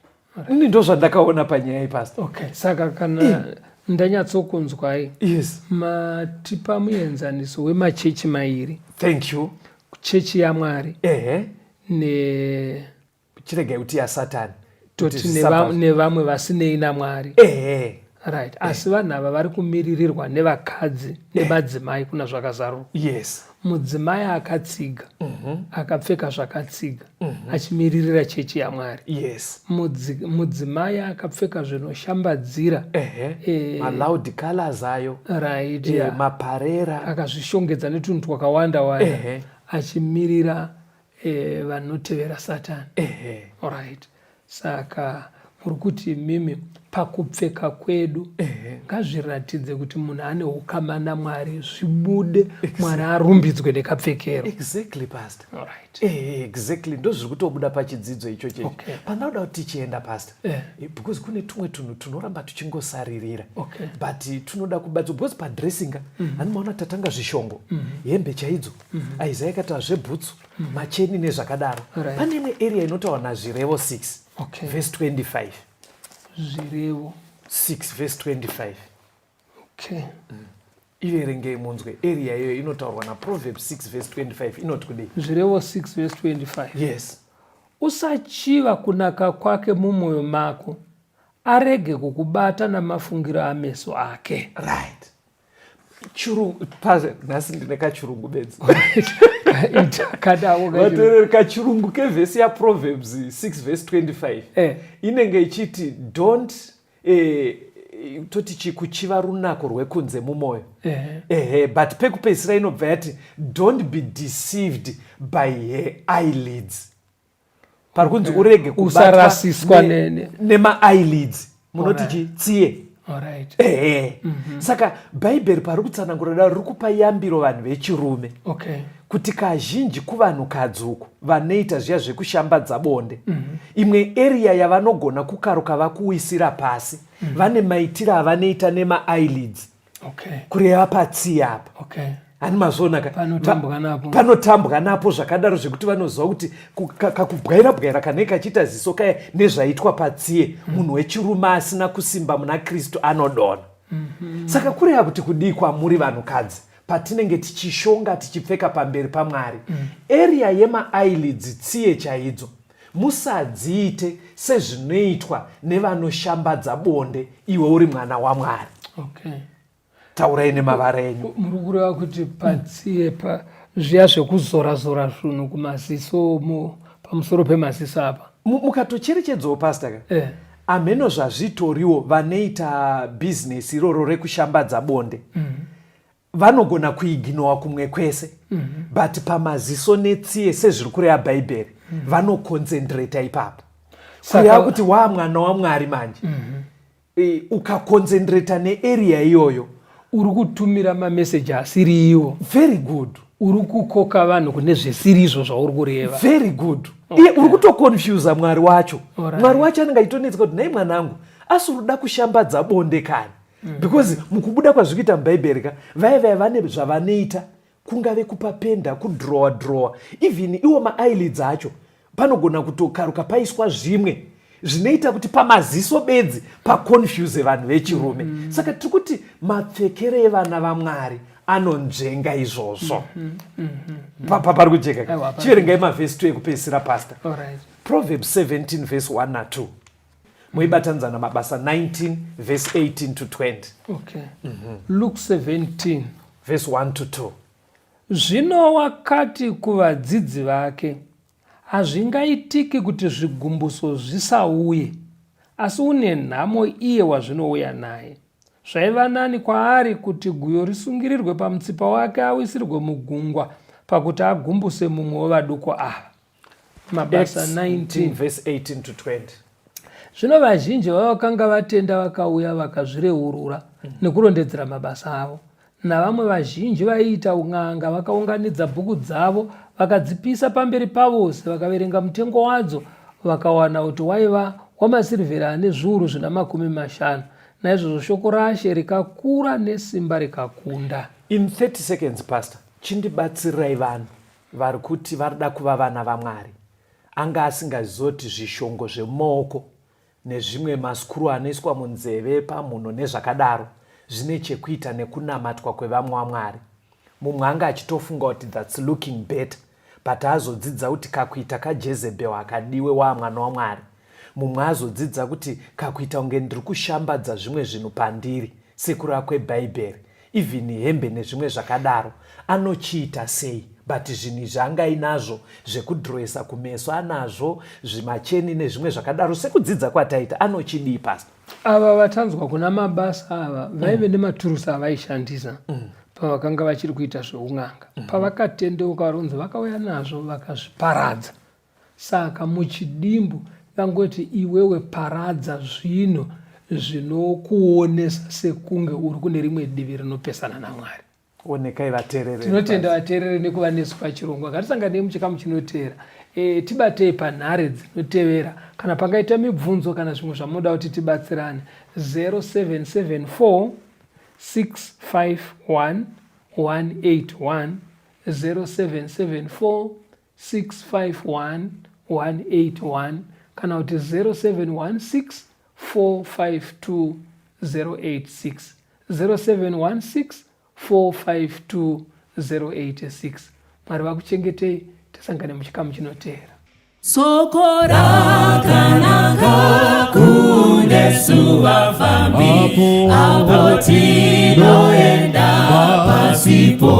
Ini ndozvandakaona panyaya iyi pastor. Okay, saka kana ndanyatsokunzwai yes. Matipa muenzaniso wemachechi mairi. Thank you. Chechi yaMwari. Ehe. Ne chiregai kuti yaSatani. Toti nevamwe vasinei naMwari. Ehe. Right. Asi vanhu ava vari kumiririrwa nevakadzi nemadzimai kuna Zvakazarurwa. Yes. Mudzimai akatsiga, akapfeka zvakatsiga, achimiririra chechi yaMwari. Yes. Mudzimai akapfeka zvinoshambadzira. Ehe. Maloud colors ayo. Right. Maparera. Akazvishongedza netunhu twakawanda wanda. Achimirira vanotevera Satani. Ehe. Right. Saka muri kuti imimi pakupfeka kwedu ngazviratidze kuti munhu ane ukama naMwari, zvibude Mwari arumbidzwe nekapfekero. Exactly pastor. All right. Exactly ndozviri kutobuda pachidzidzo ichocho. Okay. Pandauda kuti tichienda pastor. Because kune tumwe tunhu tunoramba tuchingosaririra. Okay. But tunoda kubatswa because padressing mm maona tatanga zvishongo hembe chaidzo Isaiah akataura zvebhutsu macheni nezvakadaro. Right. Pane imwe area inotaurwa naZvirevo 6 Okay. verse 25. Zvirevo 6 verse 25. Okay. Iverengei munzwe area iyoyo inotaurwa naProverbs 6 verse 25 inoti kudii? Zvirevo 6 verse 25. Yes. Usachiva kunaka kwake mumwoyo mako, arege kukubata namafungiro ameso ake. Right. Chirungu nhasi ndine kachirungu bedzi. Vateereri, kachirungu kevhesi yaProverbs 6 verse 25 inenge ichiti don't toti kuchiva runako rwekunze mumwoyo. Ehe, but pekupedzisira inobva yati don't be deceived by her eyelids. Pari kunzi urege usarasiswa nema-eyelids. Munoti chi tsiye. Alright. Ehe. Saka Bhaibheri pari kutsanangura daro riri kupa yambiro vanhu vechirume. Okay. Kuti kazhinji kuvanhukadzi uku vanoita zviya zvekushambadza bonde. Imwe area yavanogona kukaruka vakuwisira pasi. Vane maitiro avanoita nema-eyelids. Okay. Kureva patsiye apa. Okay. Hani mazviona ka? Panotambwa napo. Panotambwa napo zvakadaro zvekuti vanoziva kuti kakubwaira bwaira kanenge kachiita ziso kaya nezvaitwa patsiye munhu wechirume asina kusimba muna Kristu anodonha. Saka kureva kuti kudii kwamuri vanhukadzi? Patinenge tichishonga, tichipfeka pamberi paMwari, area yemaeyelids, tsiye chaidzo, musadziite sezvinoitwa nevanoshambadza bonde iwe uri mwana waMwari. Taurai nemavara enyu. Muri kureva kuti patsiye pa zviya zvekuzora-zora zvinhu kumaziso, pamusoro pemaziso apa? Mukatocherechedzawo, pastor ka, amheno zvazvitoriwo, vanoita bhizinesi iroro rekushambadza bonde vanogona kuignowa kumwe kwese, but pamaziso netsiye, sezviri kureva Bhaibheri, vanoconcentrata ipapo. Kureva kuti waa mwana waMwari manje, ukaconcentrata nearea iyoyo, uri kutumira mameseji asiri iwo. Very good. Uri kukoka vanhu kune zvisiri izvo zvauri kureva. Very good. Iye uri kutoconfusa Mwari wacho. Mwari wacho anenge achitonetsa kuti, "Nhai mwanangu, asi uri kuda kushambadza bonde kani?" Because mukubuda kwazviri kuita muBhaibheri ka, vaya vaya vane zvavanoita, kungave kupapenda, kudrowa drowa, even iwo maeyelids acho panogona kutokaruka paiswa zvimwe zvinoita kuti pamaziso bedzi paconfuse vanhu vechirume. Saka tiri kuti mapfekero evana vaMwari anonzvenga izvozvo. Pari kujeka. Aiwa, pari. Chiverengai mavhesi 2 ekupedzisira, pastor. Alright. Proverbs 17 verse 1 na2, moibatanidza naMabasa 19 verse 18 to 20. Okay. Luke 17 verse 1 to 2. Zvino wakati kuvadzidzi vake, "Hazvingaitiki kuti zvigumbuso zvisauye, asi une nhamo iye wazvinouya naye. Zvaiva nani kwaari kuti guyo risungirirwe pamutsipa wake awisirwe mugungwa pakuti agumbuse mumwe wevaduku ava." Mabasa Acts 19 verse 18 to 20. Zvino vazhinji vavakanga vatenda vakauya vakazvireurura nekurondedzera mabasa avo. Navamwe vazhinji vaiita un'anga vakaunganidza bhuku dzavo vakadzipisa pamberi pavose. Vakaverenga mutengo wadzo vakawana kuti waiva wamasirivheri ane zviuru zvina 50. Naizvozvo shoko raShe rikakura nesimba rikakunda. In 30 seconds, pastor, chindibatsirirai. Vanhu vari kuti varida kuva vana vaMwari, anga asingazoti zvishongo zvemumaoko nezvimwe maskuru anoiswa munzeve, pamhuno nezvakadaro zvine chekuita nekunamatwa kwevamwe waMwari. Mumwe anga achitofunga kuti that's looking better, but azodzidza kuti kakuita kaJezebel akadiwe waamwana waMwari. Mumwe azodzidza kuti kakuita kunge ndiri kushambadza zvimwe zvinhu pandiri sekureva kweBhaibheri, even hembe nezvimwe zvakadaro, anochiita sei? But zvinhu izvi angainazvo zvekudhiroesa kumeso, anazvo zvimacheni nezvimwe zvakadaro, sekudzidza kwataita, anochidii, pastor? Ava vatanzwa kuna Mabasa ava vaive nematurusi avaishandisa pavakanga vachiri kuita zveun'anga. Pavakatendeuka, varunzi vakauya nazvo vakazviparadza. Saka muchidimbu vangoti iwewe paradza zvinhu zvinokuonesa sekunge uri kune rimwe divi rinopesana naMwari. Onekai vateereri. Tinotenda vateereri nekuva nesu pachirongwa. Ngatisanganei muchikamu chinoteera. Tibatei panhare dzinotevera kana pangaita mibvunzo kana zvimwe zvamunoda kuti tibatsirane: 0774 651 181, 0774 651 181, kana kuti 0716 452 086, 0716 452 086. Mwari vakuchengetei, tisangane muchikamu chinoteera. Soko rakanaka kunesu vafambi apo tinoenda pasipo,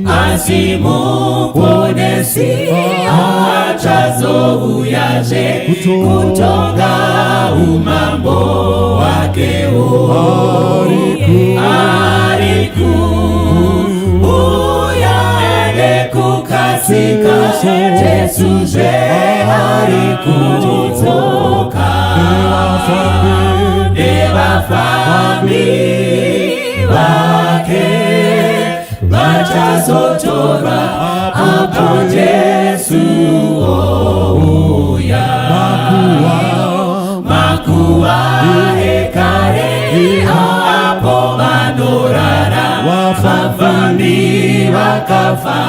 asi Muponesi achazouyazve kutonga umambo hwakewo. Ari kuuya nekukasika, Jesu zve ari kudzoka nevafambi vake vachazotorwa apo Jesu ouya. Makuva ekare apo vanorara vafambi vakafa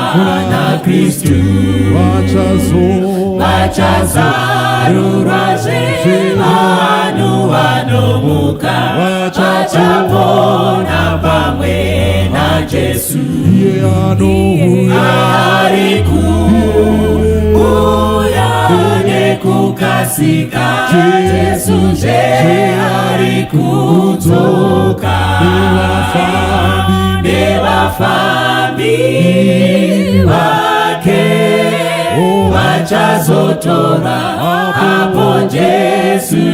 naKristu vachazarurwazve, vanhu vanomuka vachapona pamwe. Ari kuuya nekukasika, Jesu zve ari kudzoka. Nevafambi vake vachazotora apo Jesu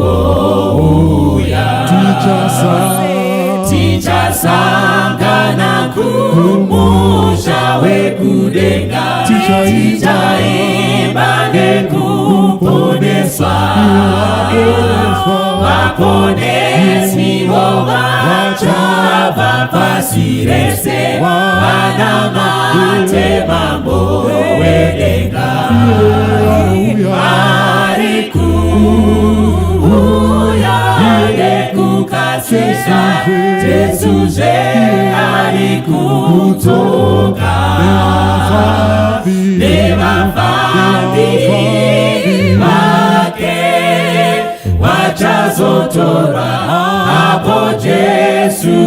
ouya. Tichasangana kumusha wekudenga, tichaimba nekuponeswa. Vaponesiwo vachabva pasi rese, vanamate Mambo wedenga. Ari kuuya nekukasika, Jesu zve ari kudzoka. Nevafambi vake vachazotora apo Jesu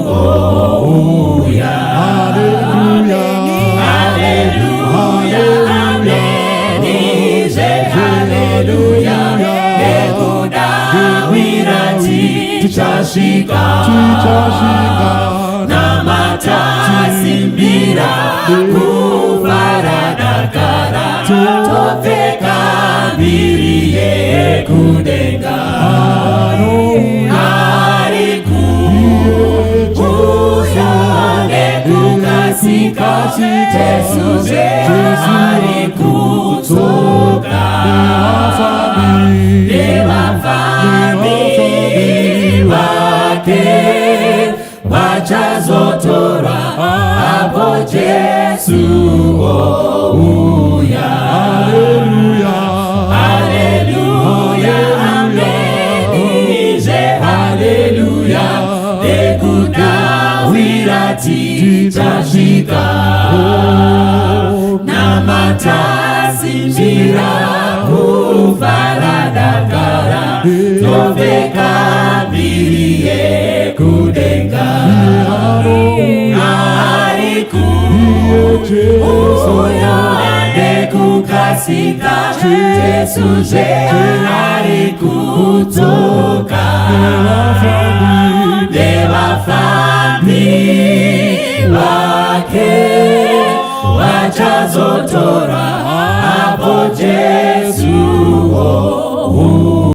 ouya. Haleluya, amenizve, haleluya. Nekudawira tichasvika, namatasimbira kufara dakara, topfeka mbiri yekudenga. Ari kuuya nekukasika, Jesu zve ari kudzoka. Nevafambi vake vachazotora apo Jesu ouya. Haleluya, amenizve, haleluya. Nekudawira tichasvika, namatasimbira kufara dakara, topfeka mbiri yekudenga. Ari kuuya nekukasika, Jesu zve ari kudzoka. Nevafambi vake vachazotora